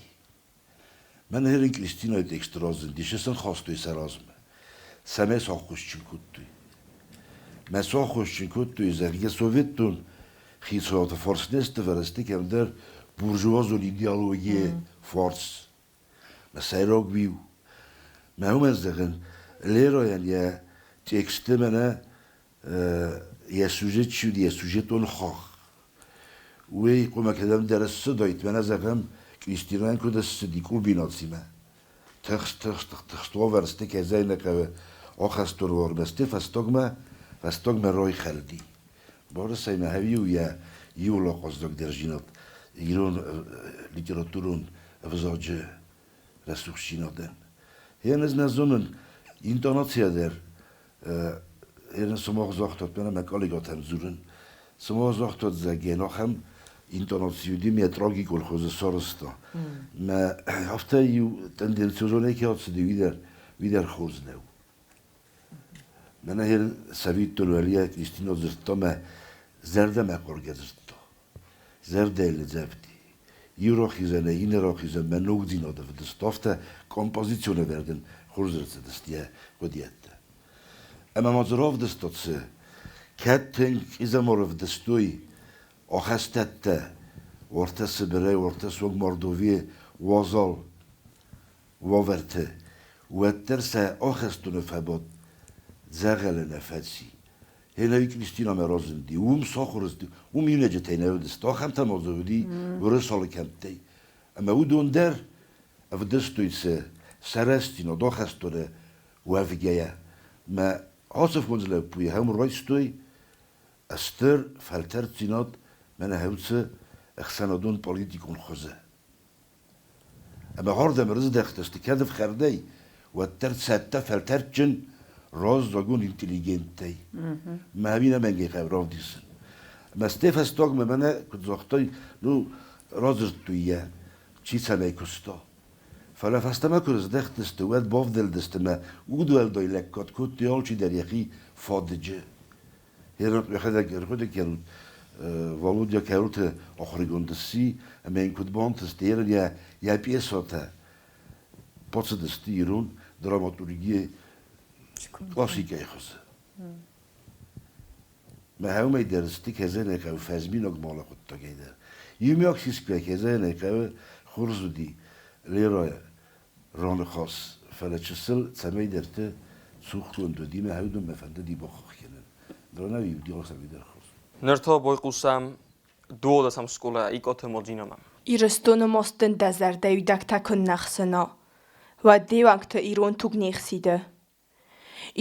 Мӕн Хелен Кристинайы тексты разынди, сы сын хастой сӕ размӕ, цӕмӕй сӕ аххосджын кодтой. Мӕ сӕ аххосджын кодтой, зӕгъгӕ, советтон хицауады фарс не сты, фӕлӕ сты кӕмдӕр буржуазон идеологийы фарс. Мӕ сӕйраг уый у. Мӕ уымӕн зӕгъын, Леройӕн йӕ тексты мӕнӕ йӕ сюжет чи уыди, йӕ сюжетон хахх, уый хъуамӕ кӕдӕмдӕр ссыдаид, мӕнӕ зӕгъӕм, Кристинӕйӕн куыд ссыди къубинацимӕ. Тыхст, тыхст, тыхст уавӕр сты, кӕй нӕ хъӕуы ахӕстон уавӕрмӕ сты, фӕстагмӕ, фӕстагмӕ райхӕлди. Барысӕй мӕ иу йӕ иу лахъаздагдӕр зинад ирон литературон ӕвзаджы рӕсугъддзинадӕн. Йе ӕз нӕ зонын, интонацийӕ дӕр Ерын сымах загътат, мӕнӕ мӕ коллегатӕм дзурын. Сымах загътат, зӕгъгӕ, ахӕм интонаци уыди мӕ трагикон хуызы сарӕзта. Мӕ афтӕ иу тенденциозонӕй ке ацыди, уый дӕр, уый дӕр хорз нӕу. Мӕнӕ ерын цӕвиттон уӕлийӕ Кристина дзырдта мӕ зӕрдӕмӕ хъаргӕ дзырдта. Зӕрдӕйы лӕдзӕфти. Иу рахизӕнӕй иннӕ рахизӕнмӕ ногдзинад ӕвдыст, афтӕ композицион ӕвӕрд ын хорз ӕрцыдысты йӕ хъуыдыйӕдтӕ. Ӕмӕ ма дзы равдыста цы, кӕд тынг хъизӕмар ӕвдыстой ахӕстӕттӕ, уартӕ Сыбырӕй, уартӕ суанг Мордовийы уазал уавӕрты, уӕддӕр сӕ ахӕстоны фӕбадт дзӕгъӕлы нӕ фӕци. Геннадий Кристинамӕ разынди, уым сахуыр сты, уым иунӕджытӕй нӕ уыдысты, ахӕмтӕ ма дзы уыди уырыссалы кӕмттӕй. Ӕмӕ уыдон дӕр ӕвдыстой сӕ сӕ рӕстдзинад ахӕстоны уӕвгӕйӕ. Мӕ ацы фондз лӕппуйы ахӕм райстой стыр фӕлтӕрддзинад мӕнӕ хӕуцы ӕхсӕнадон политикон хуызы. Ӕмӕ ардӕм ӕрыздӕхтысты кӕд ӕфхӕрдӕй, уӕддӕр цӕттӕ фӕлтӕрдджын раззагон интеллигенттӕй. Мӕ ӕви ӕнӕмӕнгӕй хъӕуы равдисын. Ӕмӕ стӕй фӕстагмӕ мӕнӕ куыд загътай, ну, радзырдтой йӕ, чи цӕмӕй куыста. Фӕлӕ фӕстӕмӕ куы рыздӕхтысты, уӕд бавдӕлдысты мӕ удуӕлдай лӕггад кодтой алчидӕр йӕхи фадыджы. Йӕхӕдӕг ӕрхъуыды кӕнут, Володя кӕуылты ахуыргонд сси ӕмӕ йын куыд бантыст, ерын йӕ йӕ пьесӕтӕ бацыдысты ирон драматургийы классикӕйы хуызы. Мӕ уымӕй дӕр сты кӕдзӕнӕй хъӕуы фӕзминаг малы хъуыддагӕй дӕр. Иумиаг сискуйӕ кӕдзӕнӕй хъӕуы хорз уыди Лерӕйы раныхас, фӕлӕ чысыл цӕмӕйдӕрты цухгонд уыди мӕ уыдонмӕ фӕндыди бахахх кӕнын. Ныр уыди алцӕмӕй хорз. Ныр та байхъусӕм дыууадӕсӕм скъола Икъаты Мадинӕмӕ. Ирыстоны мостӕн дӕ зӕрдӕ уидӕгтӕ куыннӕ хсына, уӕд де уӕнгты ирон туг не хсиды.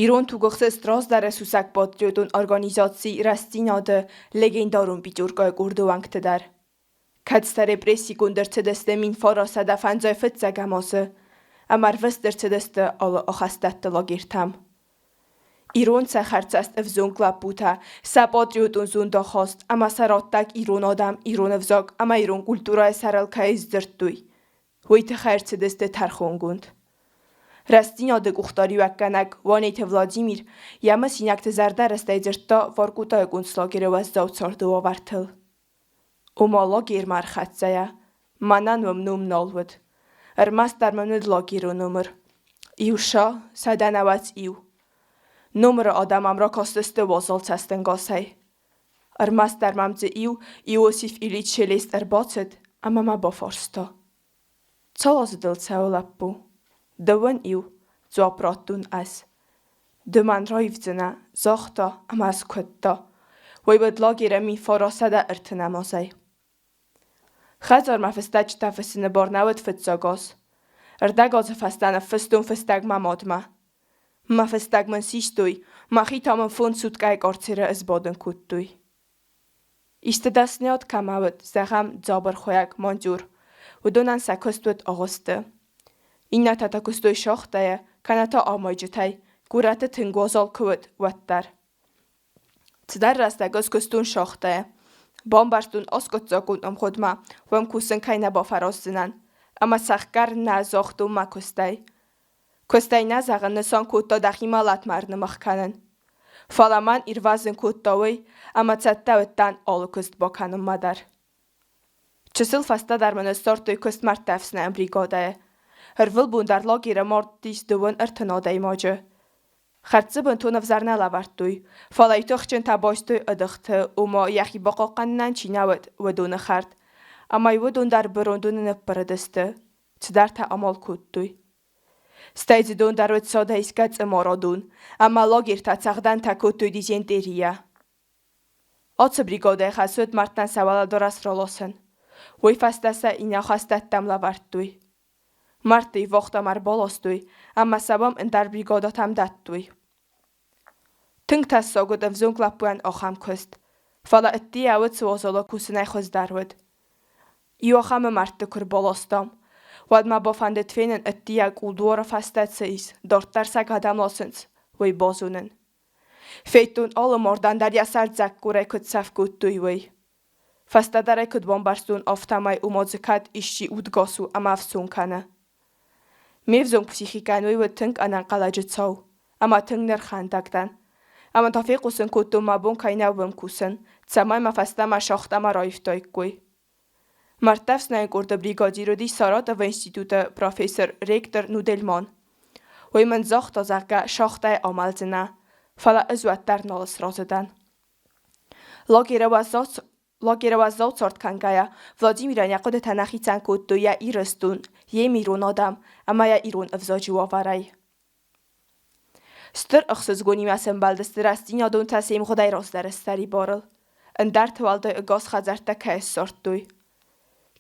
Ирон тугӕхсӕст раздӕры сусӕг патриотон организаци Рӕстдзинад-ы легендарон пятёркӕйы къорды уӕнгты дӕр. Кӕд сӕ репрессигонд ӕрцыдысты 1955 фыццӕгӕм азы ӕмӕ ӕрвыст ӕрцыдысты алы ахӕстӕтты лагертӕм. Ирон цӕхӕрцӕст ӕвзонг лӕппутӕ сӕ патриотон зондахаст ӕмӕ сӕ раттӕг ирон адӕм ирон ӕвзаг ӕмӕ ирон культурӕйы сӕрыл кӕй сдзырдтой, уый тыххӕй ӕрцыдысты тӕрхонгонд. Рӕстдзинады къухдариуӕггӕнӕг Уанеты Владимир йӕ мысинӕгты зӕрдӕрыстӕй дзырдта Воркутайы концлагеры уӕззау царды уавӕртыл. Ома лагермӕ ӕрхӕццӕйӕ, мӕнӕн уым ном нал уыд. Ӕрмӕстдӕр мын уыд лагеры номыр. Иу ша, 191. Номыры адӕм ӕм ракастысты уазал цӕстӕнгасӕй. Ӕрмӕстдӕр мӕм дзы иу Иосиф Ильич Шелест ӕрбацыд ӕмӕ мӕ бафарста: Цал азы дыл цӕуы лӕппу? Дӕуӕн иу, дзуапп радтон ӕз. Ды мӕн раивдзынӕ, загъта ӕмӕ скуыдта. Уый уыд лагеры 1930 азӕй. Хӕдзармӕ фыстӕджытӕ фыссыны бар нӕ уыд фыццаг аз. Ӕрдӕг азы фӕстӕ ныффыстон фыстӕг мӕ мадмӕ. Мӕ фыстӕг мын систой, мӕхи та мын фондз суткъӕйы къарцеры ысбадын кодтой. Исты дӕсныйад кӕмӕ уыд, зӕгъӕм, дзабырхойӕг, мандюр, уыдонӕн сӕ куыст уыд агъуысты. Иннӕтӕ та куыстой шахтӕйы, кӕнӕ та амайджытӕй, горӕты тынг уазал куы уыд, уӕддӕр. Цыдӕр рӕстӕг ӕз куыстон шахтӕйы. Бамбӕрстон аскъуыддзаггонд ӕмгъуыдмӕ, уым кусын кӕй нӕ бафӕраздзынӕн, ӕмӕ цӕхгӕр нӕ загътон мӕ куыстӕй. Куыстӕй нӕ зӕгъын нысан кодта дӕхи мӕлӕтмӕ ӕрнымыгъ кӕнын. Фӕлӕ мӕн ирвӕзын кодта уый, ӕмӕ цӕттӕ уыдтӕн алы куыст бакӕнынмӕ дӕр. Чысыл фӕстӕдӕр мын ссардтой куыст мӕрдты ӕфснайӕн бригадӕйы. Ӕрвылбон дӕр лагеры мардис дыууын ӕртын адӕймаджы. Хӕрдты бынтон ӕвзӕр нӕ лӕвӕрдтой, фӕлӕ тыхджынтӕ байстой ӕдыхты, ома йӕхи бахъахъхъӕнынӕн чи нӕ уыд, уыдоны хӕрд. Ӕмӕ уыдон дӕр бырондоны ныббырыдысты, цыдӕртӕ амал кодтой. Стӕй дзы дон дӕр уыд содӕисгӕ цъымарадон, ӕмӕ лагертӕ цӕгъдӕнтӕ кодтой дизентерийӕ. Ацы бригадӕйы хӕс уыд мӕрдтӕн сӕ уӕлӕдарӕс раласын. Уый фӕстӕ сӕ иннӕ хӕстӕттӕм лӕвӕрдтой. Мӕрдты ивгъуыдтӕм ӕрбаластой ӕмӕ сӕ уым ӕндӕр бригадӕтӕм дӕттой. Тынг тӕссаг уыд ӕвзонг лӕппуйӕн ахӕм куыст, фӕлӕ ӕддейӕ уыд цы уазалы кусынӕй хуыздӕр уыд. Иуахӕмы мӕрдты куы рбаластам. Уӕд мӕ бафӕндыд фенын, ӕддейӕ къулдуары фӕстӕ цы ис, дарддӕр сӕ кӕдӕм ласынц, уый базонын. Федтон, алы мардӕн дӕр йӕ сӕр дзӕккорӕй куыд цӕф кодтой, уый. Фӕстӕдӕр ӕй куыд бамбӕрстон, афтӕмӕй уымӕ дзы кӕд исчи удгас у ӕмӕ ӕфсон кӕны. Ме взонг психикӕйӕн уый уыд тынг ӕнӕнхъӕлӕджы цау ӕмӕ тынг нырхӕндӕг дӕн. Ӕмӕ та фехъусын кодтон, мӕ бон кӕй нӕу уым кусын, цӕмӕй мӕ фӕстӕмӕ шахтӕмӕ раивтаиккой. Мӕрдтӕфснайӕн къорды бригадир уыди Саратовы институты профессор, ректор Нудельман. Уый мын загъта, зӕгъгӕ, шахтӕйы амӕлдзынӕ, фӕлӕ ӕз уӕддӕр нал сразы дӕн. Лагеры уӕззау цард кӕнгӕйӕ, Владимирӕн йӕ хъуыдытӕ нӕ хицӕн кодтой йӕ Ирыстон, йе мирон адӕм ӕмӕ йӕ ирон ӕвзаджы уавӕрӕй. Стыр ӕхсызгонимӕ сӕмбӕлдысты рӕстдзинадонтӕ се мгъуыдӕй раздӕры сӕрибарыл, ӕндӕрты уӕлдай ӕгас хӕдзӕрттӕ кӕй ссардтой.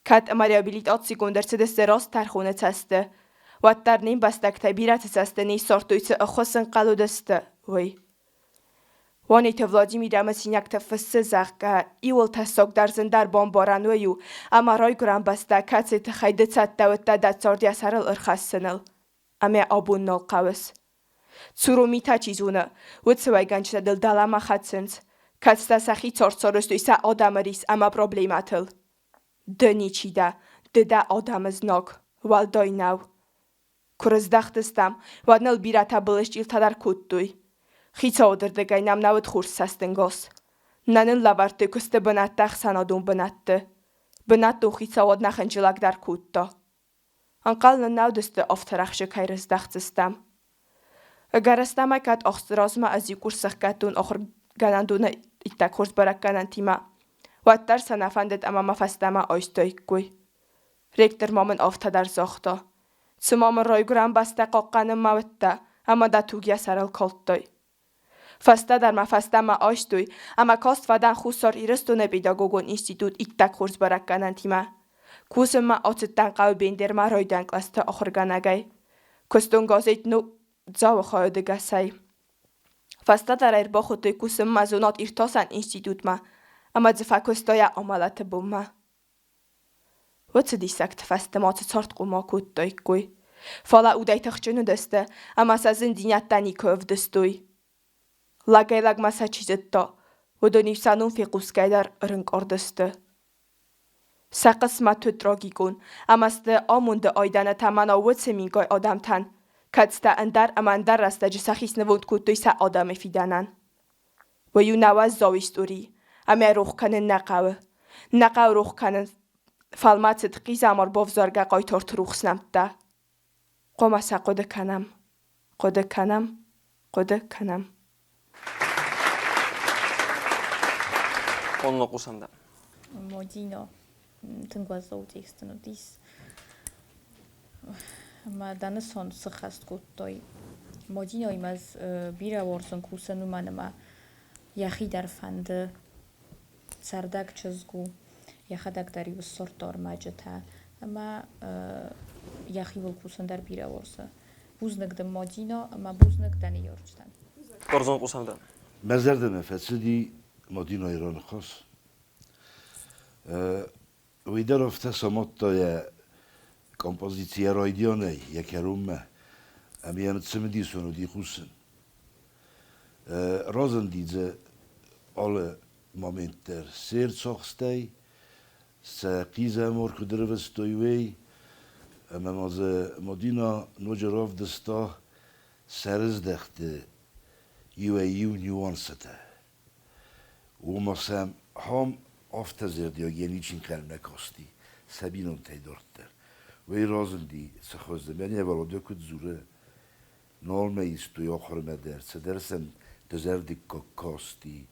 Кӕд ӕмӕ реабилитацигонд ӕрцыдысты раст тӕрхоны цӕсты, уӕддӕр не мбӕстӕгтӕй бирӕты цӕсты не ссардтой, цы ӕххуыс ӕнхъӕл уыдысты, уый. Уанеты Владимир ӕмӕ синӕгтӕ фыссы, зӕгъгӕ, иуыл тӕссагдӕр зындӕр бамбарӕн уый у, ӕмӕ райгуырӕн бӕстӕ кӕцыйы тыххӕй ды цӕттӕ уыдтӕ дӕ цард йӕ сӕрыл ӕрхӕссыныл. Ӕмӕ абон нал хъӕуыс. Цуро митӕ чи зоны, уыцы уӕйгӕнджытӕ дыл дӕлӕмӕ хӕцынц, кӕцытӕ сӕхи цард сарӕзтой сӕ адӕмы рис ӕмӕ проблемӕтыл. Ды ничи дӕ, ды дӕ адӕмы знаг, уӕлдай нӕу. Куы рыздӕхтыстӕм, уӕд ныл бирӕтӕ былысчъилтӕ дӕр кодтой. Хицауады рдыгӕй нӕм нӕ уыд хорз цӕстӕнгас. Нӕ нын лӕвӕрдтой куысты бынӕттӕ ӕхсӕнадон бынӕтты. Бынӕттон хицауад нӕ хынджылӕг дӕр кодта. Ӕнхъӕл нын нӕ уыдысты, афтӕ рӕхджы кӕй рыздӕхдзыстӕм. Ӕгӕрыстӕмӕй кӕд ӕхсты размӕ ӕз иу курс сӕхгӕдтон ахуыргӕнӕндоны иттӕг хорз бӕрӕггӕнӕнтимӕ, уӕддӕр сӕ нӕ фӕндыд ӕмӕ мӕ фӕстӕмӕ айстаиккой. Ректор ма мын афтӕ дӕр загъта: Цыма мын райгуырӕн бӕстӕ хъахъхъӕнынмӕ уыдтӕ ӕмӕ дӕ туг йӕ сӕрыл калдтай. Фӕстӕдӕр мӕ фӕстӕмӕ айстой ӕмӕ каст фӕдӕн Хуссар Ирыстоны педагогон институт иттӕг хорз бӕрӕггӕнӕнтимӕ. Кусынмӕ ацыдтӕн хъӕуы Бендермӕ райдиан кълӕсты ахуыргӕнӕгӕй. Куыстон газет Ногдзауы хайады гӕсӕй. Фӕстӕдӕр ӕрбахуыдтой кусынмӕ зонад-иртасӕн институтмӕ ӕмӕ дзы фӕкуыста йӕ амӕлӕты бонмӕ. Уыцы диссӕгты фӕстӕ ма цы цардхъом акодтаиккой. Фӕлӕ удӕй тыхджын уыдысты ӕмӕ сӕ зындзинӕдтӕ никуы ӕвдыстой. Лӕгӕй-лӕгмӕ сӕ чи зыдта, уыдон-иу сӕ ном фехъусгӕ дӕр ӕрынкъард сты. Сӕ хъысмӕт уыд трагикон, ӕмӕ сты амонды айдӕны тӕмӕнау уыцы мингай адӕмтӕн, кӕцытӕ ӕндӕр ӕмӕ ӕндӕр рӕстӕджы сӕхи снывонд кодтой сӕ адӕмы фидӕнӕн. Уый у нӕ уӕззау истори, ӕмӕ рох кӕнын нӕ хъӕуы. Нӕ хъӕуы рох кӕнын фӕлмӕцыд хъизӕмар бавзаргӕ хъайтарты рухс нӕмттӕ. Хъуамӕ сӕ хъуыды кӕнӕм, хъуыды кӕнӕм, хъуыды кӕнӕм. Онно хъусӕм дӕ. Модино тынг уӕззау текст ын уыдис. Ӕмӕ дӕнысон сыххӕст кодтой. Модиноимӕ ӕз бирӕ уарзон кусын, уымӕн ӕмӕ йӕхи дӕр фӕнды цӕрдӕг чызг у, йӕхӕдӕг дӕр-иу ссардта ӕрмӕджытӕ ӕмӕ йӕхиуыл кусын дӕр бирӕ уарзы. Бузныг дын, Модино, ӕмӕ бузныг дӕ ныййарджытӕн. Хорзон хъусӕм дӕ. Мӕ зӕрдӕмӕ фӕцыди Модинойы раныхас. Уый дӕр афтӕ самадта йӕ композици йӕ райдианӕй йӕ кӕронмӕ, ӕмӕ йӕм цымыдисон уыди хъусын. Разынди дзы алы момент дӕр се рцахстӕй, сӕ хъизӕмар куыд ӕрвыстой, уый, ӕмӕ ма дзы Мадинӕ ноджы равдыста сӕрыздӕхты иуӕй-иу нюансытӕ. Уымӕ сӕм ахӕм афтӕ зӕрдиаг йӕ ничи ӕнхъӕлмӕ касти сӕ бинонтӕй дарддӕр. Уый разынди, цы хуызы, мӕнӕ Володя куыд дзуры, нал мӕ истой ахуырмӕ дӕр, цыдӕр сӕм дызӕрдыггаг касти.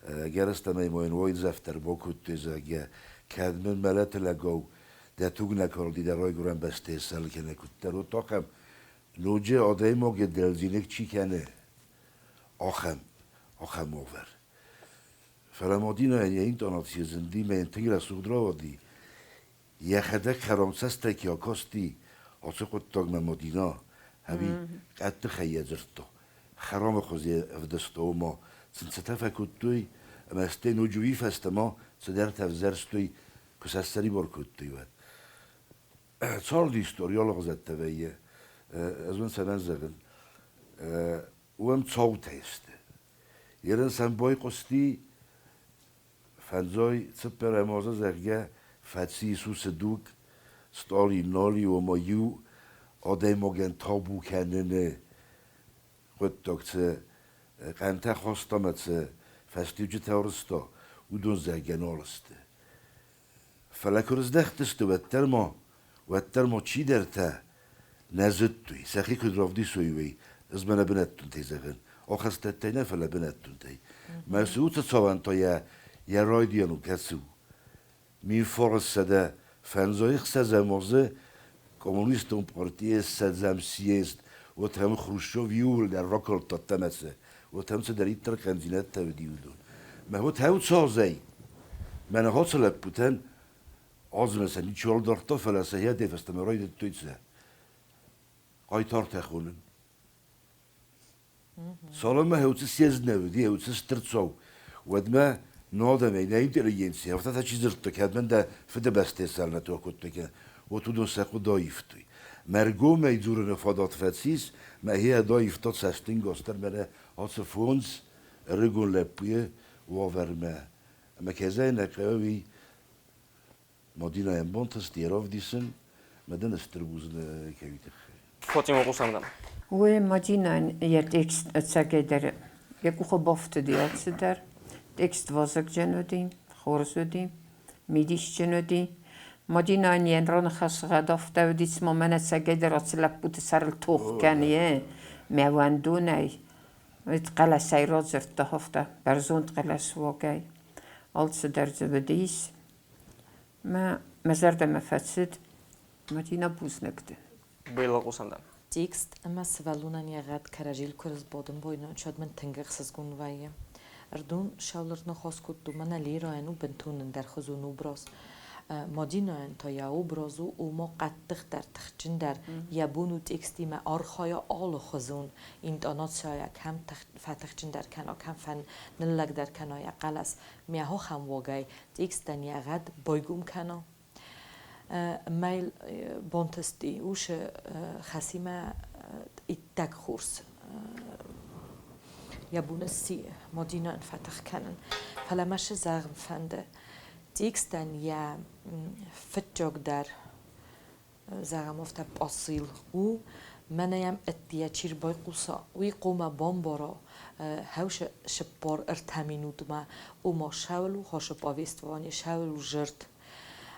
Ӕгӕрыстӕмӕй ма йын уайдзӕф дӕр бакодтой, зӕгъгӕ, кӕд мын мӕлӕты лӕгау дӕ туг нӕ калди дӕ райгуырӕн бӕстӕйы сӕл кӕнӕ куыддӕр, уӕд ахӕм ноджы адӕймаджы дӕлдзиныг чи кӕны, ахӕм, ахӕм уавӕр. Фӕлӕ Мадинӕйӕн йӕ интонаци зынди мӕ йын тынг рӕсугъд рауади. Йӕхӕдӕг хӕрам цӕстӕй ке акасти, ацы хъуыддагмӕ Мадинӕ, ӕви къӕддыхӕй йӕ дзырдта. Хӕрамы хуыз ӕвдыста, ома сын цытӕ фӕкодтой, ӕмӕ стӕй ноджы уый фӕстӕ ма цыдӕртӕ ӕвзӕрстой, куы сӕ ссӕрибар кодтой, уӕд. Царды истори алыгъуызӕттӕ вӕййы. Ӕз уын цӕмӕн зӕгъын, уым цаутӕ сты. Ерын сӕм байхъуысти, фӕндзай цыппӕрӕм азы, зӕгъгӕ, фӕци Иисусы дуг, Сталин нал и, ома иу адӕймагӕн табу кӕныны хъуыддаг цы къамтӕ хаста ӕмӕ цы фӕстиуджытӕ арызта, уыдон, зӕгъгӕ, нал сты. Фӕлӕ куы рыздӕхтысты, уӕддӕр ма чидӕртӕ нӕ зыдтой, сӕхи куыд равдисой, уый. Ӕз мӕнӕ бынӕттонтӕй зӕгъын. Ахӕстӕттӕй нӕ, фӕлӕ бынӕттонтӕй. Мӕ цы уыцы цауӕн та йӕ райдиан у, кӕцы у? 1956 азы Коммунистон партийы ссӕдзӕм съезд, уотӕм Хрущев иууылдӕр ракалдта тамацы, уотӕм цыдӕриддӕр хъӕндзинӕдтӕ уыди, уыдон. Мӕ уотӕ уцалзӕй, мӕнӕ ацы лӕппутӕн азмӕ сӕ ничиуал дардта, фӕлӕ сӕ йӕ фӕстӕмӕ райдыдтой сӕ хъайтартӕ хонын. Цалынмӕ хӕуцы съезд нӕ уыди, хӕуцы стыр цау, уӕдмӕ адӕмӕй нӕ интеллигенци, афтӕ та чи дзырдта, кӕд мӕн дӕ фыдыбӕстӕ цӕлнӕтуа кодтой, уӕд уыдон сӕ хъуыды аивтой. Мӕ ргомӕй дзурыны фадат фӕцис, мӕхи аивта цӕстӕнгас дӕр мӕнӕ ацы фондз ӕрыгон лӕппуйы уавӕрмӕ. Ӕмӕ кӕцӕй нӕ хъӕуы, Мадинӕйӕн бантыст йӕ равдисын, мӕ дын стыр бузныг кӕй тыххӕй. Фатима, хъусӕм дӕм. Уый Мадинӕн йӕ текст ӕцӕгӕйдӕр йӕ къухы бафтыди алцыдӕр. Текст вазыгджын уыди, хорз уыди, мидисджын уыди. Мадинӕйӕн йӕ раныхасгъӕд афтӕ уыди, цыма мӕн ӕцӕгӕйдӕр ацы лӕппуты сӕрыл тох кӕны, мӕ уӕндонӕй. Хъӕлӕсӕй радзырдта афтӕ, бӕрзонд хъӕлӕсуагӕй. Алцыдӕр дзы уыдис. Мӕ зӕрдӕмӕ фӕцыд Мадинӕ бузныг дын. Бейла хъусӕм дӕм. Текст ӕмӕ сывӕллонӕн йӕ гъӕд кӕрӕдзийыл куы ӕрбадын бойнон, уӕд мын тынг ӕхсызгон вӕййы. Ӕрдон сӕллыр ныхас кодтон, мӕнӕ Лерайӕн у бынтон ӕндӕрхуызон образ. Мадинӕйӕн та йӕ образ у ома хъӕддыхдӕр, тыхджындӕр, йӕ бон у текстимӕ архайа алыхуызон интонацийӕ, кӕм фӕтыхджындӕр кӕна, кӕм фӕныллӕгдӕр кӕна йӕ хъӕлӕс. Мӕ уогӕй текстӕн йӕ гъӕд байгом кӕна. Мӕ бантысти уыцы хӕсимӕ иттӕг хорз йӕ бон сси Мадинӕн фӕтых кӕнын. Фӕлӕ мӕ цы зӕгъын фӕнды, текстӕн йӕ фыццагдӕр, зӕгъӕм, афтӕ посыл у, мӕнӕ йӕм ӕддейӕ чи рбайхъуса, уый хъуамӕ бамбара, хӕусы 43 минутмӕ, ома сӕуыл у хосы повествование, сӕуыл у жырд.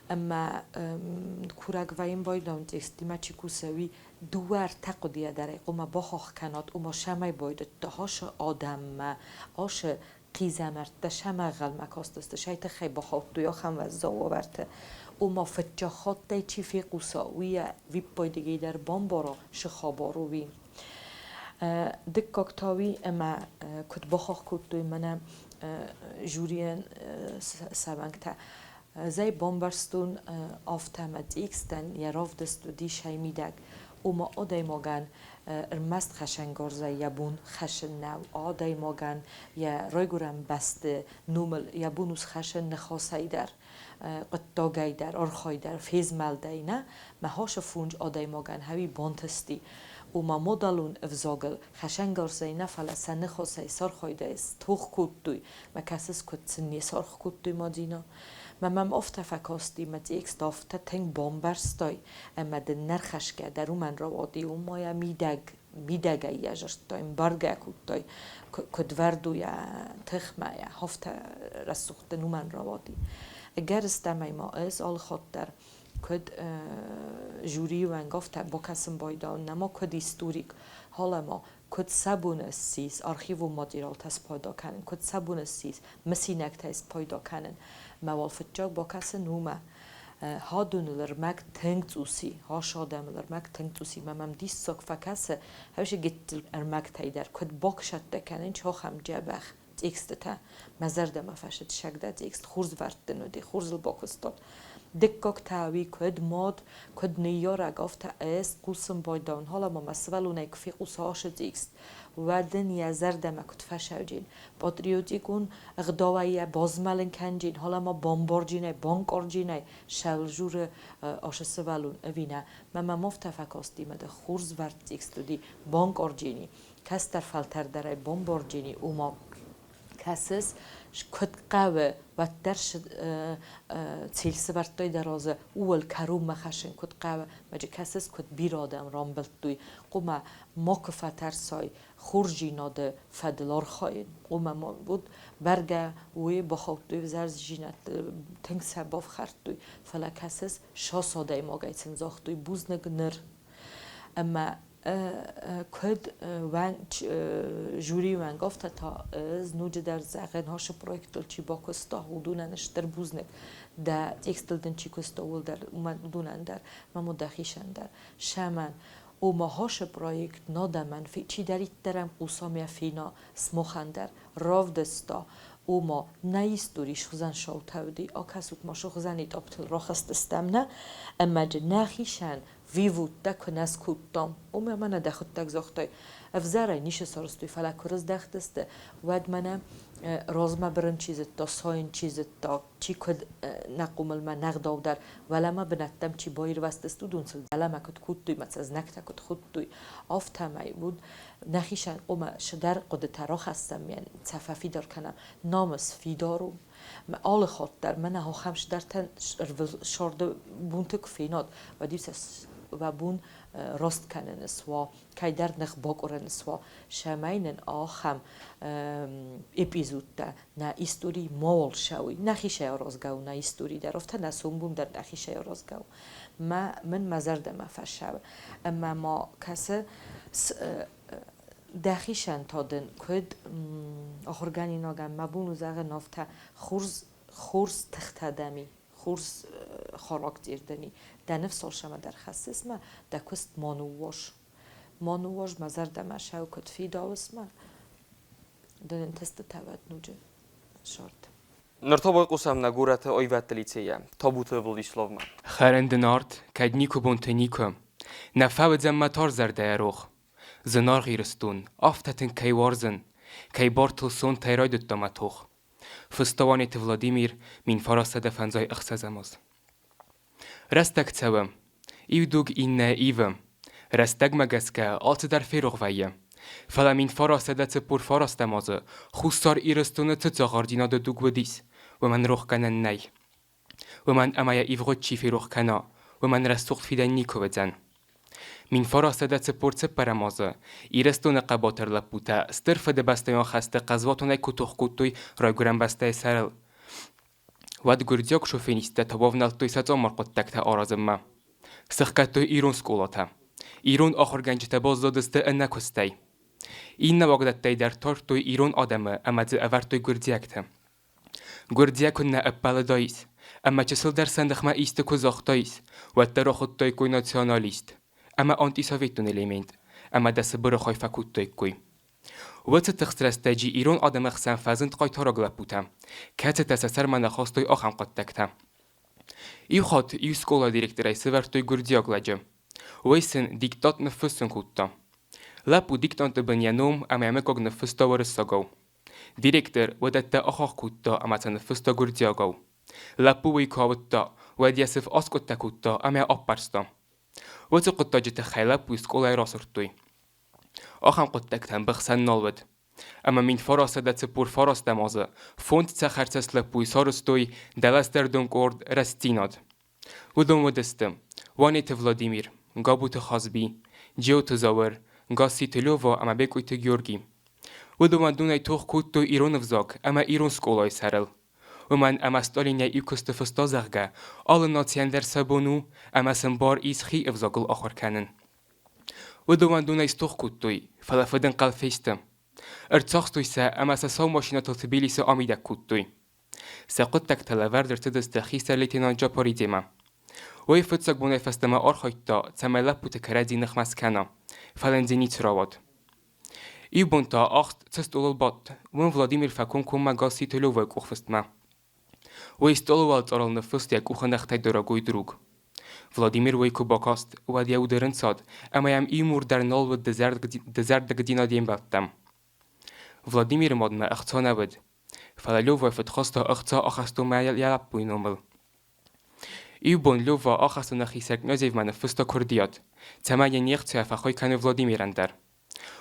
Ӕмӕ курӕг вӕййын байдауын текстимӕ чи кусы, уый дыууӕ-ӕртӕ хъуыдыйӕ дӕр ӕй хъуамӕ бахахх кӕнат, ома сӕмӕй байдыдта ашы адӕммӕ, ашы хъизӕмӕрттӕ сӕмӕ ӕнхъӕлмӕ кастысты, сӕй тыххӕй бахаудтой ахӕм уӕззау уавӕрты. Ома фыццаг хаттӕй чи фехъуса, уый йӕ виппайдыгӕй дӕр бамбара, цы хабар у, уый. Дыккаг та уый, ӕмӕ куыд бахахх кодтой мӕнӕ жюрийӕн сӕ уӕнгтӕ, Зӕй бамбӕрстон, афтӕ мӕ текстӕн йӕ равдыст уыди сӕй мидӕг, ома адӕймагӕн ӕрмӕст хӕсӕнгарзӕй йӕ бон хӕссын нӕу, адӕймагӕн йӕ райгуырӕн бӕсты номыл йӕ бон у схӕссын ныхасӕй дӕр, хъуыддагӕй дӕр, архайдӕр, фезмӕлдӕй нӕ, мӕ хасы фондз адӕймагӕн хӕуи бантысти, ома мадӕлон ӕвзагыл хӕсӕнгарзӕй нӕ, фӕлӕ сӕ ныхасӕй, сӕ архайдӕй стох кодтой, мӕ кӕсыс, куыд сын не саргъ кодтой Мадинӕ. Мӕ мӕм афтӕ фӕкасти, мӕ текст афтӕ тынг бамбӕрстай, ӕмӕ дын не рхӕсгӕ дӕр уымӕн рауади, уымӕ йӕ мидӕг мидӕгӕй йӕ зыдтай, ӕмбаргӕ кодтай, куыд вӕрд у йӕ тыхмӕ, йӕ афтӕ рӕсугъд дын уымӕн рауади. Ӕгӕрыстӕмӕй ма ӕз алыхатт дӕр куыд жюрийы уӕнг, афтӕ бакӕсын байдайон, нӕма куыд историк, халӕ куыд сӕ бон ссис архивон материалтӕ спайда кӕнын, куыд сӕ бон ссис мысинӕгтӕй спайда кӕнын. Мӕ уал фыццаг бакӕсын уымӕ. Хадоныл ӕрмӕг тынг цъус и, ас адӕмыл ӕрмӕг тынг цъус и, мӕ мӕм диссаг фӕкӕсы, хӕусы гыццыл ӕрмӕгтӕй дӕр куыд баксӕттӕ кӕнын ахӕм дзӕбӕх текстытӕ. Мӕ зӕрдӕмӕ фӕцыд сӕгдӕ текст, хорз вӕрд дын уыди, хорз ыл бакуыстон. Дыккаг та уый куыд мад, куыд ныййарӕг, афтӕ ӕз хъусын байдайон, hala ма мӕ сывӕллонӕй куы фехъуса ацы текст, уӕд ын йӕ зӕрдӕмӕ куыд фӕсӕвджын, патриотикон ӕгъдауӕй йӕ базмӕлын кӕнджын, hala ма бамбарджынӕй, банкъарджынӕй сӕвзуры ацы сывӕллон ӕви нӕ. Мӕ мӕм афтӕ фӕкасти, мӕ дӕ хорз вӕрд текст уыди, банкъарджыни, кӕстӕр фӕлтӕр дӕр ӕй бамбарджыни, ома кӕсыс, куыд хъӕуы, уӕддӕр цел сывӕрдтой дӕ разы, ууыл кӕронмӕ хӕссын куыд хъӕуы, мӕджы кӕсыс, куыд бирӕ адӕм рамбылдтой, хъуамӕ макуы фӕтӕрсай хорздзинады фӕдыл архайын. Хъуамӕ ма уыд, бӕргӕ уый бахаудтой ӕвзӕрдзинӕдты, тынг сӕ бафхӕрдтой, фӕлӕ кӕсыс, сас адӕймагӕй сын загътой бузныг ныр. Ӕмӕ куыд жюри уӕнг, афтӕ та ӕз ноджыдӕр зӕгъын, ацы проектыл чи бакуыста, уыдонӕн стыр бузныг. Дӕ текстыл дын чи куыста, ууыл дӕр, уыдонӕн дӕр, мӕм уыд дӕхицӕн дӕр. Сӕмӕн, ома ацы проект надӕмӕн чидӕриддӕр ӕм хъуса мӕ фена, смохӕн дӕр равдыста, ома нӕ истори суыдзӕн саутӕвди, акӕсут-ма, суыдзӕн этаптыл рахызтыстӕм нӕ, ӕмӕ нӕхицӕн вивудтӕ куы нӕ скодтам, уымӕ мӕнӕ дӕхуыдтӕг загътай, ӕвзӕрӕй ницы сарӕзтой, фӕлӕ куы рыздӕхтысты, уӕд мӕнӕ размӕ бырын чи зыдта, сайын чи зыдта, чи куыд нӕ хъомылмӕ, нӕ гъдау дӕр, уӕлӕмӕ бынӕттӕм чи баирвӕзтысты, уыдон сыл дӕлӕмӕ куыд кодтой, мӕ сӕ знӕгтӕ куыд хуыдтой, афтӕмӕй уыд нӕхицӕн ома цыдӕр хъуыдытӕ рахӕссӕм, сӕ фӕфидар кӕнӕм, намыс фидар у. Алы хатт дӕр мӕнӕ ахӕм цыдӕртӕ ӕрвылсӕрды бонты куы фенат, уӕд-иу сӕ уӕ бон раст кӕнын суа, кӕйдӕр ных бакъуырын суа, цӕмӕй нын ахӕм эпизодтӕ нӕ истори мауал сӕуой. Нӕхицӕй аразгӕ у нӕ истори дӕр, афтӕ нӕ сомбон дӕр нӕхицӕй аразгӕ у. Мӕ мын мӕ зӕрдӕмӕ фӕсӕуы. Ӕмӕ ма кӕсы дӕхицӕн та дын куыд ахуыргӕнинагӕн мӕ бон у зӕгъын, афтӕ хорз, хорз тыхтӕ дӕм и, хорз характер дын и. Дӕ ныфс алцӕмӕ дӕр хӕссыс мӕ, дӕ куыст ма ныууас. Ма ныууас, мӕ зӕрдӕмӕ сӕу куыд фидауыс мӕ, дын ӕнтыстытӕ уӕд ноджы сӕрд. Ныр та байхъусӕм нӕ горӕты аивӕдты лицейӕ Табуты Владиславмӕ. Хӕрын дын ард, кӕд никуы бонты никуы. Нӕ фӕуыдзӕн мӕ тар зӕрдӕйӕ рох. Зынаргъ Ирыстон, афтӕ тынг кӕй уарзын, кӕй бартыл сонтӕй райдыдта мӕ тох. Фыста Уанеты Владимир 1956 аз. Рӕстӕг цӕуы. Иу дуг иннӕ ивы. Рӕстӕгмӕ гӕсгӕ алцыдӕр ферох вӕййы. Фӕлӕ 1949 азы Хуссар Ирыстоны цы дзӕгъӕлдзинады дуг уыдис, уымӕн рохгӕнӕн нӕй. Уымӕн ӕмӕ йӕ ивгъуыд чи ферох кӕна, уымӕн рӕсугъд фидӕн никуы уыдзӕн. 1944 азы Ирыстоны хъӕбатыр лӕппутӕ Стыр Фыдыбӕстӕйон хӕсты хъазуатонӕй куы тох кодтой Райгуырӕн бӕстӕйы сӕрыл, уӕд гуырдзиаг шофинисттӕ та бавнӕлдтой сӕ цъаммар хъуыддӕгтӕ аразынмӕ. Сыхгӕдтой ирон скъолатӕ. Ирон ахуыргӕнджытӕ баззадысты ӕнӕ куыстӕй. Иннӕ уагдӕттӕй дӕр тардтой ирон адӕмы ӕмӕ дзы ӕвӕрдтой гуырдзиӕгты. Гуырдзиаг куыннӕ ӕппӕлыдаис, ӕмӕ чысылдӕр сӕ ныхмӕ исты куы загътаис, уӕддӕр ахуыдтаиккой националист ӕмӕ антисоветон элемент, ӕмӕ дӕ Сыбыры хай фӕкодтаиккой. Уыцы тыхст рӕстӕджы ирон адӕмы хсӕн фӕзынд хъайтараг лӕппутӕ, кӕцытӕ сӕ сӕрмӕ нӕ хастой ахӕм хъуыддӕгтӕ. Иу хатт иу скъолайы директорӕй сӕвӕрдтой гуырдзиаг лӕджы. Уый сын диктант ныффыссын кодта. Лӕппу диктанты бын йӕ ном ӕмӕ йӕ мыггаг ныффыста уырыссагау. Директор уыдӕттӕ ахахх кодта ӕмӕ сӕ ныффыста гуырдзиагау. Лӕппу уый куы ауыдта, уӕд йӕ сыф аскъуыдтӕ кодта ӕмӕ йӕ аппӕрста. Уыцы хъуыддаджы тыххӕй лӕппуйы скъолайы расырдтой. Ахӕм хъуыддӕгтӕн быхсӕн нал уыд. Ӕмӕ 1949 азы фондз цӕхӕрцӕст лӕппуйы сарӕзтой дӕластӕрдон къорд «Рӕстдзинад». Уыдон уыдысты Уанеты Владимир, Габуты Хазби, Джиоты Зауыр, Гасситы Лёва ӕмӕ Бекъуйты Георги. Уыдон дунейы тох кодтой ирон ӕвзаг ӕмӕ ирон скъолайы сӕрыл. Уымӕн ӕмӕ Сталинӕй иу куысты фыста, зӕгъгӕ, алы нацийӕн дӕр сӕ бон у ӕмӕ сын бар ис хи ӕвзагыл ахуыр кӕнын. Уыдон дунейы стох кодтой, фӕлӕ фыдӕнхъӕл фесты. Ӕрцахстой сӕ ӕмӕ сӕ сау машинӕтыл Тбилисы амидӕг кодтой. Сӕ хъуыддӕгтӕ лӕвӕрд ӕрцыдысты хистӕр лейтенант Джапаридземӕ. Уый фыццаг бонӕй фӕстӕмӕ архайдта, цӕмӕй лӕппуты кӕрӕдзи ныхмӕ скӕна, фӕлӕ дзы ницы рауад. Иу бон та ахст цы стъолыл бадт, уым Владимир фӕкомкоммӕ Гасситы Лёвайы къухфыстмӕ. Уый стъолы уӕлцъарыл ныффыст йӕ къухы ныхтӕй дорогой друг. Владимир уый куы бакаст, уӕд йӕ уд ӕрынцад, ӕмӕ йӕм иу мур дӕр нал уыд дызӕрдыгдзинад йе мбӕлттӕм. Владимиры мадмӕ ӕхца нӕ уыд, фӕлӕ Лёвайы фыд хаста ӕхца ахӕстонмӕ йӕ лӕппуйы номыл. Иу бон Лёва ахӕстоны хицӕн Князевмӕ ныффыста куырдиат, цӕмӕй йын йе хцайӕ фӕхай кӕной Владимирӕн дӕр.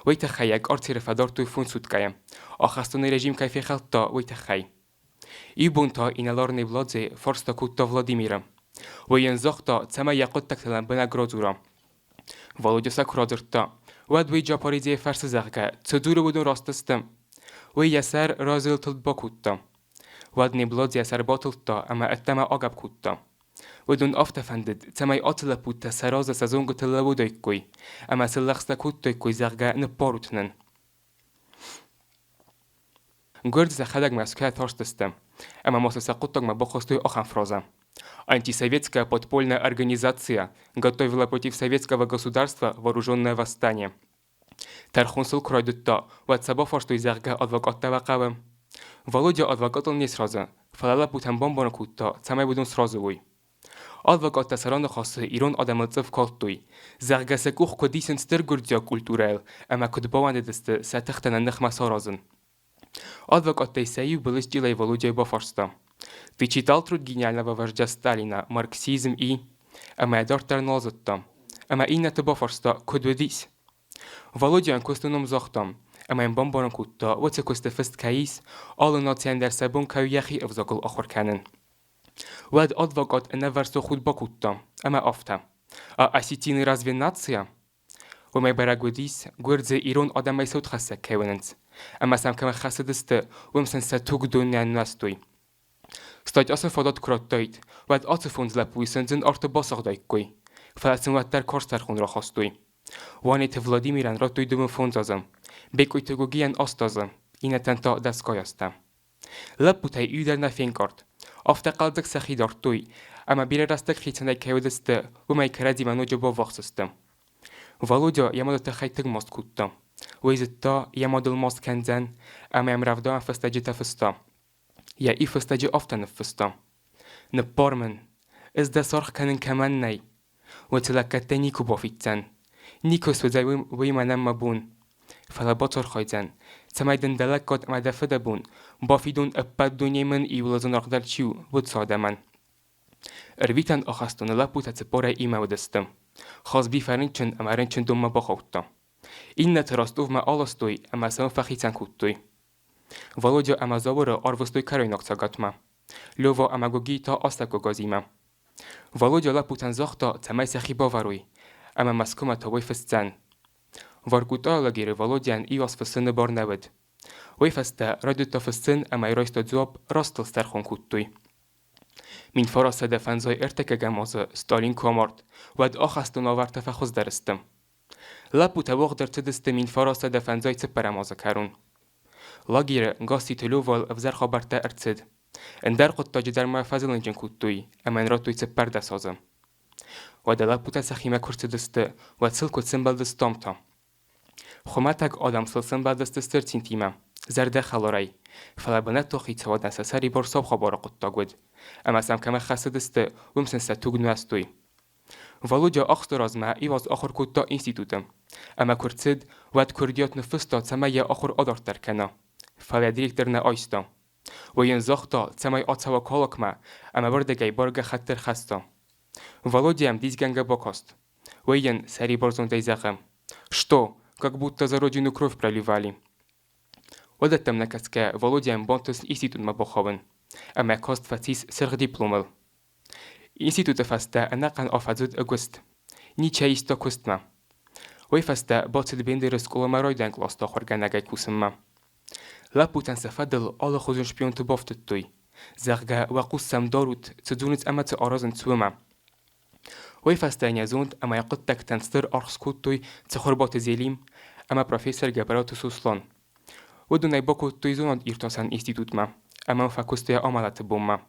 Уый тыххӕй йӕ къарцеры фӕдардтой фондз суткӕйы, ахӕстоны режим кӕй фехӕлдта, уый тыххӕй. Иу бон та инӕлар Небладзе фарста кодта Владимиры. Уый йын загъта, цӕмӕй йӕ хъуыддӕгтӕ лӕмбынӕг радзура. Володя сӕ куы радзырдта, уӕд уый Джапаридзейы фӕрсы, зӕгъгӕ, цы дзуры уыдон раст сты. Уый йӕ сӕр разыйыл тылд бакодта. Уӕд Небладзе йӕ сӕр батылдта ӕмӕ ӕддӕмӕ агӕпп кодта. Уыдон афтӕ фӕндыд, цӕмӕй ацы лӕппутӕ сӕ разы сӕ зонгуытыл лӕууыдаиккой ӕмӕ сыл лӕгъстӕ кодтаиккой, зӕгъгӕ, ныппарут нын. Гуырдзы сӕхӕдӕг Мӕскуыйӕ тарстысты, ӕмӕ ма сӕ сӕ хъуыддагмӕ бахастой ахӕм фразӕ: «Антисоветская подпольная организация готовила против советского государства вооруженное восстание». Тӕрхон сыл куы райдыдта, уӕд сӕ бафарстой, зӕгъгӕ, адвокаттӕ уӕ хъӕуы. Володя адвокатыл не сразы, фӕлӕ лӕппутӕн бамбарын кодта, цӕмӕй уыдон сразы уой. Адвокаттӕ сӕ раныхасы ирон адӕмыл цъыф калдтой, зӕгъгӕ, сӕ къух куыд исынц стыр гуырдзиаг культурӕйыл ӕмӕ куыд бауӕндыдысты сӕ тыхтӕ нӕ ныхмӕ саразын. Адвокаттӕй сӕ иу былысчъилӕй Володяйы бафарста: «Ты читал труд гениального вождя Сталина «Марксизм и...» Ӕмӕ йӕ дарддӕр нал зыдта. Ӕмӕ иннӕты бафарста, куыд уыдис? Володяйӕн куысты ном загъта, ӕмӕ йын бамбарын кодта, уыцы куысты фыст кӕй ис, алы нацийӕн дӕр сӕ бон кӕй у йӕхи ӕвзагыл ахуыр кӕнын. Уӕд адвокат ӕнӕвӕрсыг худ бакодта ӕмӕ афтӕ: «А осетины разве нация?» Уымӕй бӕрӕг уыдис, гуырдзы ирон адӕмӕй цотхӕссӕг кӕй уынынц, ӕмӕ сӕм кӕм хӕцыдысты, уым сын сӕ туг донӕн нуӕзтой. Стӕй ацы фадат куы радтаид, уӕд ацы фондз лӕппуйы сындзын арты басыгъдаиккой, фӕлӕ сын уӕддӕр карз тӕрхон рахастой. Уанеты Владимирӕн радтой 25 азы, Бекъойты Гогийӕн 8 азы, иннӕтӕн та дӕсгай азтӕ. Лӕппутӕй иу дӕр нӕ фенкъард. Афтӕ хъӕлдзӕг сӕхи дардтой, ӕмӕ бирӕ рӕстӕг хицӕнӕй кӕй уыдысты, уымӕй кӕрӕдзимӕ ноджы баввахс сты. Валодя йӕ мады тыххӕй тынг маст кодта. Уый зыдта, йӕ мадыл маст кӕндзӕн, ӕмӕ йӕм рӕвдауӕн фыстӕджытӕ фыста. Йӕ и-фыстӕджы афтӕ ныффыста: «Ныббар мын, ӕз дӕ саргъ кӕнын кӕмӕн нӕй, уыцы лӕггӕдтӕ никуы бафиддзӕн. Никуы суыдзӕн уый мӕнӕн мӕ бон. Фӕлӕ бацархайдзӕн, цӕмӕй дын дӕ лӕггад ӕмӕ дӕ фыдӕбон бафидон ӕппӕт дунейы мын иууыл зынаргъдӕр чи у, уыцы адӕмӕн. Ӕрвитӕн ахӕстоны лӕппутӕ цыппорӕй имӕ уыдысты. Хазби фӕрынчын ӕмӕ рынчындонмӕ бахаудта. Иннӕты Ростовмӕ аластой ӕмӕ сӕ фӕхицӕн кодтой. Володя ӕмӕ Зауыры арвыстой кӕройнаг цӕгатмӕ. Лёва ӕмӕ Гогийы та Астӕуккаг-Азимӕ. Володя лӕппутӕн загъта, цӕмӕй сӕхи бавӕрой, ӕмӕ Мӕскуымӕ та уый фысдзӕн. Воркутайы лагеры Володяйӕн иу аз фыссыны бар нӕ уыд. Уый фӕстӕ райдыдта фыссын ӕмӕ йӕ райста дзуапп, раст ыл стӕрхон кодтой. 1953 азы Сталин куы амард, уӕд ахӕстон уавӕртӕ фӕхуыздӕр сты. Лӕппутӕ уагъд ӕрцыдысты 1954 азы кӕрон. Лагеры Гасситы Лёвайыл ӕвзӕр хабӕрттӕ ӕрцыд. Ӕндӕр хъуыддаджы дӕр ма фӕзылынджын кодтой ӕмӕ йын радтой 14 азы. Уӕдӕ лӕппутӕ сӕхимӕ куы рцыдысты, уӕд сыл куыд сӕмбӕлдыстам та? Хуымӕтӕг адӕм сыл сӕмбӕлдысты стыр цинтимӕ, зӕрдӕхӕларӕй, фӕлӕ бынӕттон хицауадӕн сӕ сӕрибар сау хабары хъуыддаг уыд, ӕмӕ сӕм кӕмӕ хӕцыдысты, уым сын сӕ туг нуӕзтой. Володя ахсты размӕ Иваз ахуыр кодта институты, ӕмӕ куы рцыд, уӕд куырдиат ныффыста, цӕмӕй йӕ ахуыр адарддӕр кӕна, фӕлӕ директор нӕ айста. Уый йын загъта, цӕмӕй ацӕуа Калакмӕ ӕмӕ уырдыгӕй бар гӕххӕтт ӕрхӕсса. Володя йӕм дисгӕнгӕ бакаст. Уый йын сӕрибарзондӕй зӕгъы: «Что, как будто за родину кровь проливали». Уыдӕттӕм нӕ кӕсгӕ, Володяйӕн бантыст институтмӕ бахауын, ӕмӕ каст фӕцис сырх дипломыл. Институты фӕстӕ ӕнӕхъӕн афӕдз уыд ӕгуыст. Ничи иста куыстмӕ. Уый фӕстӕ бацыд Бендеры скъоламӕ райдиан къласты ахуыргӕнӕгӕй кусынмӕ. Лӕппутӕн сӕ фӕдыл алыхуызон шпионты бафтыдтой, зӕгъгӕ, уӕ хъус сӕм дарут, цы дзурынц ӕмӕ цы аразынц, уымӕ. Уый фӕстӕ йын йӕ зонд ӕмӕ йӕ хъуыддӕгтӕн стыр аргъ скодтой Цыхуырбаты Зелим ӕмӕ профессор Гӕбӕраты Сослан. Уыдон ӕй бакодтой зонад-иртасӕн институтмӕ ӕмӕ фӕкуыстой амӕлӕты бонмӕ.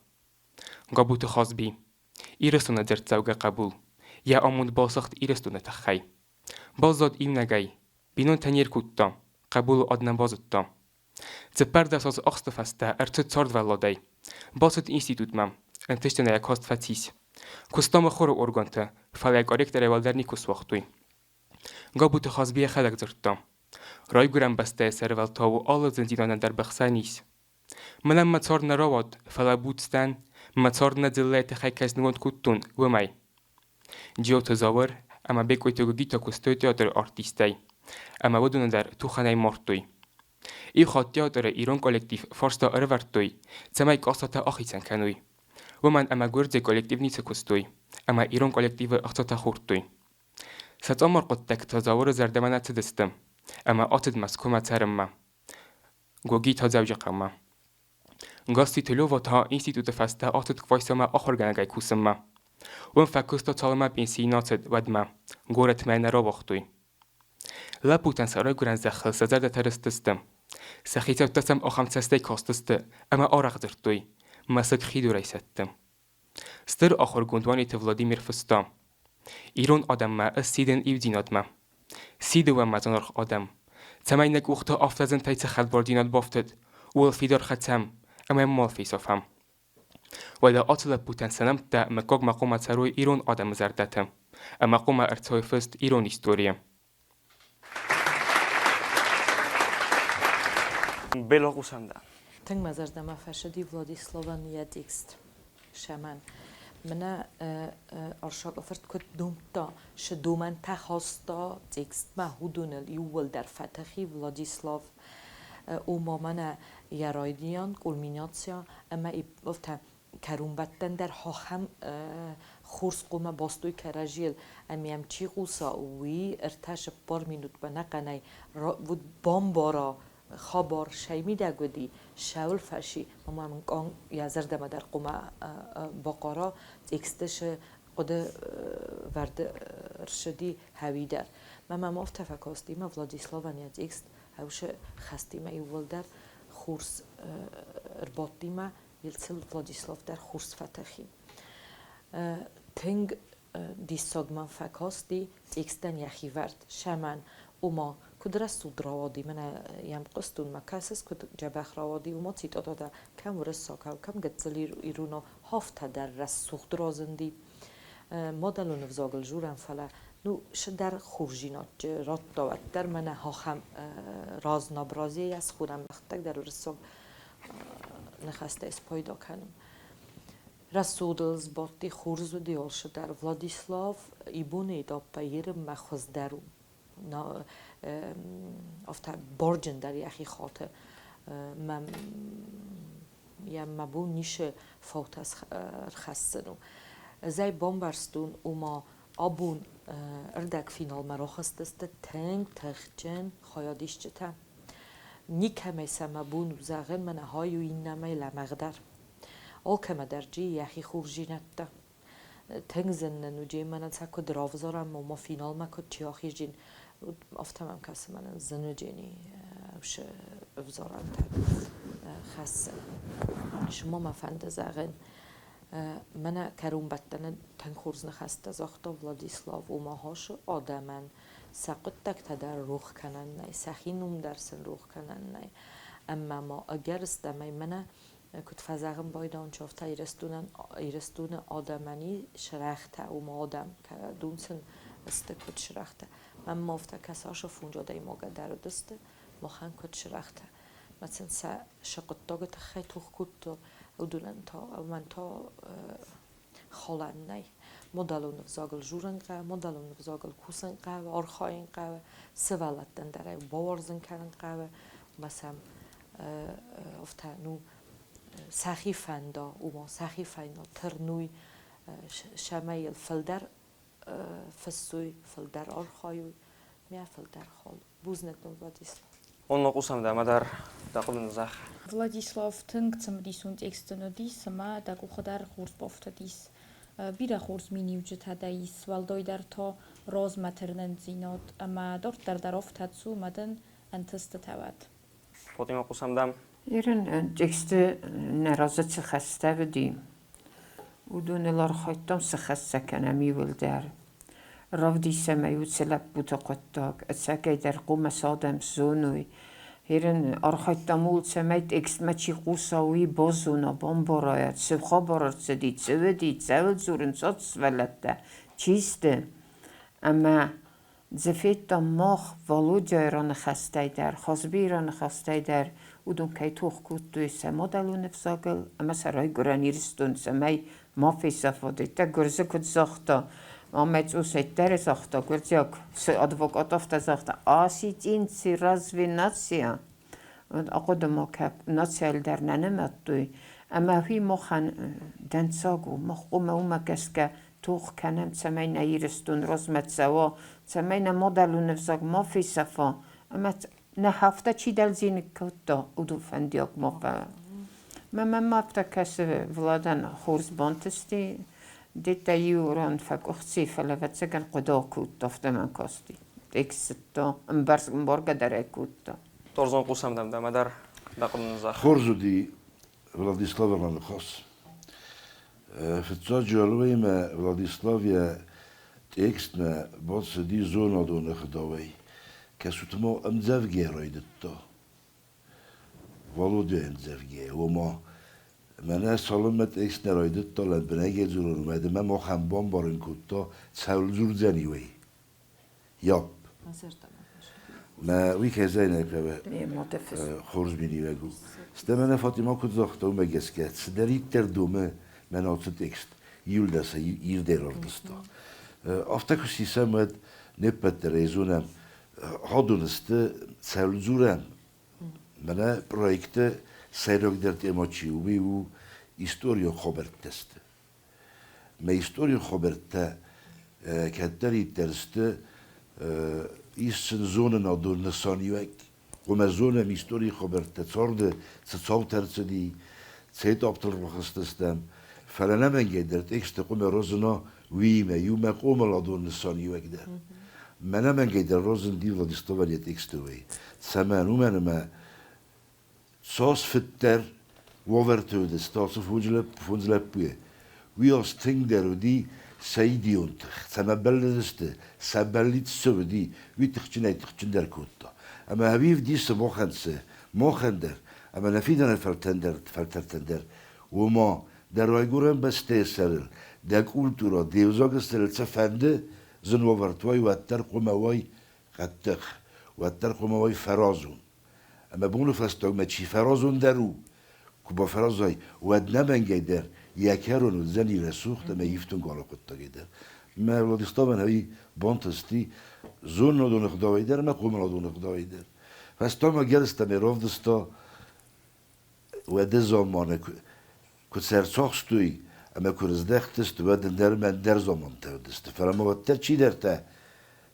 Габуты Хазби. Ирыстоны дзырддзӕугӕ хъӕбул. Йӕ амонд басыгъд Ирыстоны тыххӕй. Баззад иунӕгӕй. Бинонтӕ не ркодта, хъӕбулы ад нӕ базыдта. 14 азы ахсты фӕстӕ ӕрцыд цардвӕлладӕй. Бацыд институтмӕ, ӕнтыстджынӕй каст фӕцис. Куыста мыхуыры органты, фӕлӕ йӕ корректорӕй уӕлдӕр никуы суагътой. Габуты Хазби йӕхӕдӕг дзырдта: Райгуырӕн бӕстӕйы сӕрвӕлтау алы зындзинадӕн дӕр быхсӕн ис. Мӕнӕн мӕ цард нӕ рауад, фӕлӕ буц дӕн, мӕ цард нӕ дзыллӕйы тыххӕй кӕй снывонд кодтон, уымӕй. Джиоты Зауыр ӕмӕ Бекъойты Гогитӕ куыстой театры артисттӕй, ӕмӕ уыдоны дӕр тухӕнӕй мардтой. Иу хатт театры ирон коллектив фарста ӕрӕвӕрдтой, цӕмӕй къӕсӕртӕ ахицӕн кӕной. Уымӕн ӕмӕ гуырдзиаг коллектив ницы куыстой, ӕмӕ ирон коллективы ӕхцатӕ хордтой. Сӕ цъаммар хъуыддӕгтӕ Зауыры зӕрдӕмӕ нӕ цыдысты, ӕмӕ ацыд Мӕскуымӕ цӕрынмӕ. Гоги та Дзӕуджыхъӕумӕ. Гасситы Лёва та институты фӕстӕ ацыд Квайсамӕ ахуыргӕнӕгӕй кусынмӕ. Уым фӕкуыста цалынмӕ пенсийы нӕ ацыд, уӕдмӕ. Горӕтмӕ нӕ рауагътой. Лӕппутӕн сӕ райгуырӕн зӕххыл сӕ зӕрдӕтӕ рыстысты. Сӕ хицӕуттӕ сӕм ахӕм цӕстӕй кастысты ӕмӕ арӕх дзырдтой, мӕсыг хидурӕй сӕтты. Стыр ахуыргонд Уаниты Владимир фыста: Ирон адӕммӕ ӕз сидын иудзинадмӕ. Сиды уӕм мӕ зынаргъ адӕм, цӕмӕй нӕ къухты афтӕ зынтӕй цы хӕдбардзинад бафтыд, ууыл фидар хӕцӕм ӕмӕ ма фесафӕм. Уӕдӕ ацы лӕппутӕн сӕ нӕмттӕ мыггагмӕ хъуамӕ цӕрой ирон адӕмы зӕрдӕты ӕмӕ хъуамӕ ӕрцӕуой фыст ирон историйы. Белорусӕн дӕ. Тынг мӕ зӕрдӕмӕ фӕцыди Владиславӕн йӕ текст. Сӕмӕн. Мӕнӕ Арсаг-фырт куыд домдта, цы домӕнтӕ хаста текстмӕ, уыдоныл иууылдӕр фӕтых и Владислав. Ома мӕнӕ йӕ райдиан, кульминацийӕ ӕмӕ афтӕ кӕронбӕттӕн дӕр ахӕм хорз хъуамӕ бастой кӕрӕдзийыл ӕмӕ йӕм чи хъуса, уый ӕртӕ-цыппар минутмӕ ӕнӕхъӕнӕй уыд бамбара хабар сӕй мидӕг уыди, сӕуыл фӕси, ӕмӕ мын къан йӕ зӕрдӕмӕ дӕр хъуамӕ бахъара, тексты цы хъуыды вӕрд ӕрцыди, хӕуи дӕр. Мӕ мӕм афтӕ фӕкасти, мӕ Владиславӕн йӕ текст ӕвсы хӕстимӕ иууылдӕр хорз ӕрбадтимӕ Илцил Владислав дӕр хорз фӕтӕхи. Тынг диссаг мӕм фӕкасти текстӕн йӕхи вӕрд. Сӕмӕн, ома, куыд рӕсугъд рауади, мӕнӕ йӕм хъуыстон, мӕ кӕсыс, куыд дзӕбӕх рауади, ома цитатӕ кӕм уырыссагау, кӕм гыццыл иронау, афтӕ дӕр рӕсугъд разынди. Мадӕлон ӕвзагыл дзурӕм, фӕлӕ ну цыдӕр хорздзинад радта уӕддӕр мӕнӕ ахӕм разнообразие схонӕм мӕхӕдӕг дӕр уырыссаг ныхӕстӕй спайда кӕнын. Рӕсугъдыл сбадти хорз уыди алцыдӕр. Владислав ибоны этаппӕй ерынмӕ хуыздӕр у. Афтӕ барджындӕр йӕхи хаты. Мӕ йӕ мӕ бон ницы фаутӕ ӕрхӕссын у. Ӕз ӕй бамбӕрстон, ома абон ӕрдӕгфиналмӕ рахызтысты тынг тыхджын хайадисджытӕ. Никӕмӕй сӕ мӕ бон у зӕгъын, мӕнӕ хай у иннӕмӕй лӕмӕгъдӕр. Алкӕмӕ дӕр джи йӕхи хорздзинӕдтӕ. Тынг зын нын уыди, мӕнӕ сӕ куыд равзарӕм, ома финалмӕ куыд чи ахизин, афтӕ мӕм кӕсы, мӕнӕн зын уыди уыцы ӕвзарӕнтӕ хӕссын. Ма мӕ фӕнды зӕгъын, мӕнӕ кӕронбӕттӕны тынг хорз ныхӕстӕ загъта Владислав, ома хасы адӕмӕн сӕ хъуыддӕгтӕ дӕр рох кӕнӕн нӕй, сӕхи ном дӕр сын рох кӕнӕн нӕй. Ӕмӕ ма ӕгӕрыстӕмӕй мӕнӕ куыд фӕзӕгъын байдайын, афтӕ Ирыстонӕн Ирыстоны адӕмӕн и срӕгътӕ, уым адӕм дун сын сты куыд срӕгътӕ. Мӕнмӕ афтӕ кӕсы, ацы фондз адӕймагӕ дӕр уыдысты, махӕн куыд срӕгътӕ. Мӕ сын сӕ сӕ хъуыддагы тыххӕй тох кодтой, уыдонӕн та, уымӕн та халӕн нӕй. Мадӕлон ӕвзагыл дзурын хъӕуы, мадӕлон ӕвзагыл кусын хъӕуы, архайын хъӕуы, сывӕллӕттӕн дӕр ӕй бауарзын кӕнын хъӕуы, ӕмӕ сӕм афтӕ ну сӕхи фӕнда, ома сӕхи фӕнда тырнуй, цӕмӕй йыл фылдӕр фыссой, фылдӕр архайой, мӕ фылдӕр хал. Бузныг дын, Владислав. Онно хъусӕм дӕмӕ дӕр дӕ хъуыды ныззӕхх. Владислав тынг цымыдисон текст ын уыдис ӕмӕ дӕ къухы дӕр хорз бафтыдис. Бирӕ хорз миниуджытӕ дӕ ис, уӕлдайдӕр та размӕ тырнындзинад ӕмӕ дарддӕр дӕр афтӕ цу ӕмӕ дын ӕнтыстытӕ уӕд. Фатима, хъусӕм дӕм. Ирын тексты нӕ разы цы хӕстӕ уыди, уыдоныл архайдтам цы хӕццӕ кӕнӕм иууылдӕр. Равдисӕм ӕй уыцы лӕппуты хъуыддаг, ӕцӕгӕйдӕр хъуамӕ цы адӕм зоной. Ерын архайдтам ууыл, цӕмӕй текстмӕ чи хъуса, уый базона, бамбара, цы хабар ӕрцыди, цы уыди, цӕуыл дзурынц ацы сывӕллӕттӕ, чи сты. Ӕмӕ дзы федтам мах Валодяйы раныхӕстӕй дӕр, Хазбийы раныхӕстӕй дӕр, уыдон кӕй тох кодтой сӕ мадӕлон ӕвзагыл ӕмӕ сӕ райгуырӕн Ирыстон цӕмӕй ма фесӕфа. Дӕттӕ гуырдзы куыд загъта, ӕмӕ цъусӕй дӕр загъта гуырдзиаг цы адвокат афтӕ загъта, осетинцы разве нация? Ахъуыды ма кӕп, нацийыл дӕр нӕ нымадтой. Ӕмӕ уый махӕн дӕнцаг у, мах хъуамӕ уымӕ гӕсгӕ тох кӕнӕм, цӕмӕй нӕ Ирыстон размӕ цӕуа, цӕмӕй нӕ мадӕлон ӕвзаг ма фесӕфа. Ӕмӕ нӕ афтӕ чи дӕлдзиныг кодта, уыдон фӕндиаг ма фӕ. Мӕ мӕм афтӕ кӕсы, Владӕн хорз бантысти, деттӕ иу ран фӕкъуыхци, фӕлӕ ӕвӕццӕгӕн хъуыды кодта, афтӕ мӕм касти. Текст ӕмбаргӕ дӕр ӕй кодта. Торзон хъусӕм дӕм дӕмӕ дӕр дӕ хъуыды ныззӕгъ. Хорз уыди Владиславы раныхас. Фыццаджы ӕрвӕймӕ Владислав йӕ текстмӕ бацыди зонадон ӕгъдауӕй, кӕсут-ма ӕмдзӕвгӕ райдыдта. Валодя ӕмдзӕвгӕ, ома мӕнӕ цалынмӕ текст нӕ райдыдта лӕмбынӕгӕй дзурын, уӕдмӕ махӕн бамбарын кодта, цӕуыл дзурдзӕни, уый. Яп. Мӕ уый кӕй нӕ хъӕуы хорз миниуӕг у. Стӕй мӕнӕ Фатима куыд загъта, уымӕ гӕсгӕ цыдӕриддӕр домы мӕн ацы текст, иуылдӕр сӕ ирдӕй равдыста. Афтӕ куы сисӕм, уӕд не ппӕт дӕр ӕй зонӕм, хӕдон сты цӕуыл дзурӕм. Мӕнӕ проекты сӕйрагдӕр тема чи у, уый у историон хабӕрттӕ сты. Мӕ историон хабӕрттӕ кӕддӕриддӕр сты ис сын зонынадон нысаниуӕг. Уымӕ зонӕм историйы хабӕрттӕ царды цы цаутӕ ӕрцыди, цы этаптыл рахызтыстӕм, фӕлӕ нӕмӕнгӕй дӕр тексты хъуамӕ разына уыимӕ иумӕ хъомыладон нысаниуӕг дӕр. Мӕ нӕмӕнгӕй дӕр разынди Владиславӕн йӕ тексты уый. Цӕмӕн? Уымӕн ӕмӕ Цас фыддӕр уавӕрты уыдысты ацы фондз лӕппуйы, уыйас тынгдӕр уыди сӕ идейон тых, цӕмӕ бӕллыдысты, сӕ бӕллиц цы уыди, уый тыхджынӕй-тыхджындӕр кодта. Ӕмӕ ӕви вдисы махӕн цы, махӕн дӕр ӕмӕ нӕ фидӕны фӕлтӕртӕн дӕр, ома дӕ райгуырӕн бӕстӕйы сӕрыл, дӕ культурӕ, де взагы сӕрыл цы фӕнды зын уавӕрты уай, уӕддӕр хъуамӕ уай хъӕддых, уӕддӕр хъуамӕ уай фӕразон. Ӕмӕ боны фӕстагмӕ чи фӕразондӕр у, куы бафӕразай, уӕд нӕмӕнгӕй дӕр йӕ кӕрон уыдзӕни рӕсугъд ӕмӕ ифтонг алы хъуыддагӕй дӕр. Мӕ Владиславӕн ӕй бантысти зонадон ӕгъдауӕй дӕр ӕмӕ хъомыладон ӕгъдауӕй дӕр. Фӕстагмӕ гӕрзтӕм равдыста уӕды заманы куы сӕ ӕрцахстой ӕмӕ куы рыздӕхтысты, уӕд ӕндӕр ӕмӕ ӕндӕр замантӕ уыдысты. Фӕлӕ ма уӕддӕр чидӕртӕ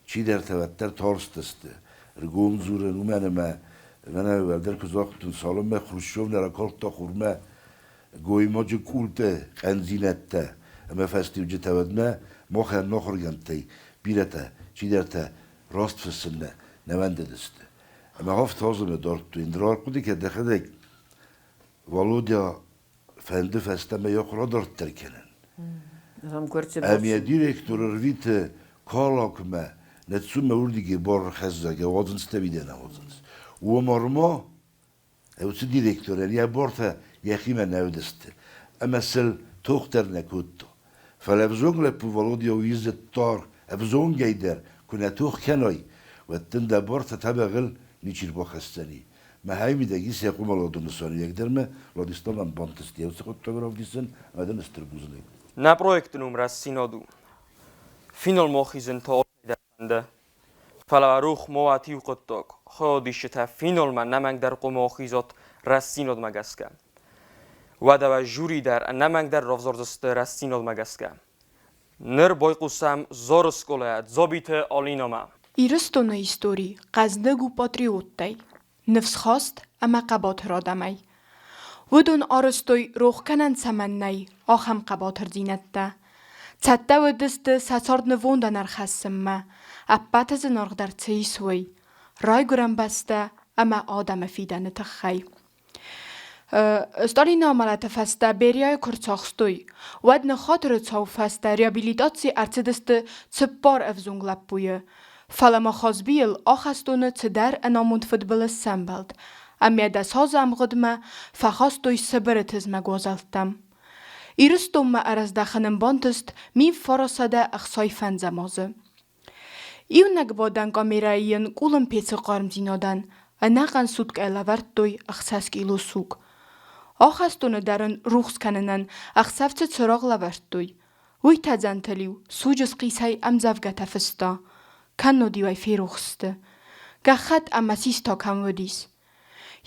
уӕддӕр тарстысты ргом дзурын, уымӕн ӕмӕ мӕнӕ уӕлдӕр куы загътон, цалынмӕ Хрущев нӕ ракалдта хурмӕ гоймаджы къултӕ, къӕндзинӕдтӕ ӕмӕ фӕстиуджытӕ, уӕдмӕ махӕн нахуыргӕндтӕй бирӕтӕ, чидӕртӕ раст фыссын нӕ уӕндыдысты. Ӕмӕ афтӕ азымы дардтой. Ныр ӕрхъуыды кӕн дӕхӕдӕг, Володя фӕнды фӕстӕмӕ йӕ ахуыр адарддӕр кӕнын. Ӕмӕ йӕ директор ӕрвиты Калакмӕ, нӕ уырдыгӕй бар хӕззагӕ уадзынц ӕви нӕ уадзынц. Уым ӕрма уыцы директорӕн йӕ бартӕ йӕхимӕ нӕ уыдысты ӕмӕ сыл тох дӕр нӕ кодта. Фӕлӕ ӕвзонг лӕппу Володя у изӕдтар, ӕвзонгӕй дӕр куы нӕ тох кӕнай, уӕд дын дӕ бартӕ тӕбӕгъыл ничи рбахӕсдзӕни. Мӕхӕй мидӕг ис йӕ къуымӕлодон нысаниуӕг дӕр мӕ Владиславӕн бантыст йӕ уыцы хъуыддаг равдисын ӕмӕ дын стыр бузныг. Нӕ проекты ном Рӕстдзинад у. Финал мохизын та фӕнды. Фӕлӕ рух моат иу хъуыддаг, хайадисджытӕ финалмӕ нӕмӕнгдӕр хъуамӕ ахизат рӕстдзинадмӕ гӕсгӕ. Уӕдӕ уӕ жюри дӕр ӕнӕмӕнгдӕр равзардзысты рӕстдзинадмӕ гӕсгӕ. Ныр байхъусӕм Зоры скъолайӕ Дзобиты Алинамӕ. Ирыстоны истори хъӕздыг у патриоттӕй, ныфсхаст ӕмӕ хъӕбатыр адӕмӕй. Уыдон арӕзтой рох кӕнӕн цӕмӕн нӕй, ахӕм хъӕбатырдзинӕдтӕ. Цӕттӕ уыдысты сӕ цард нывондӕн ӕрхӕссынмӕ, ӕппӕты зынаргъдӕр цы ис, уый – райгуырӕн бӕстӕ ӕмӕ адӕмы фидӕны тыххӕй. Сталины амӕлӕты фӕстӕ Берияйы куы рцахстой, уӕд ныххатыры цауы фӕстӕ реабилитаци ӕрцыдысты цыппар ӕвзонг лӕппуйы. Фӕлӕ ма Хазбийыл ахӕстоны цыдӕр ӕнамонд фыдбылыз сӕмбӕлд, ӕмӕ 10 азы ӕмгъуыдмӕ фӕхастой Сыбыры тызмӕг уазӕлттӕм. Ирыстонмӕ ӕрӕздӕхын ын бантыст 1965 азы. Иунӕг бадӕн камерӕйы йын къулын пецы хъармдзинадӕн ӕнӕхъӕн суткӕ лӕвӕрдтой 6 кило суг. Ахӕстоны дӕр ын рухс кӕнынӕн ӕхсӕв цы цырагъ лӕвӕрдтой, уый тӕдзӕнтыл-иу суджы схъисӕй ӕмдзӕвгӕтӕ фыста, кӕннод-иу ӕй ферох сты. Гӕххӕтт ӕмӕ систа кӕм уыдис.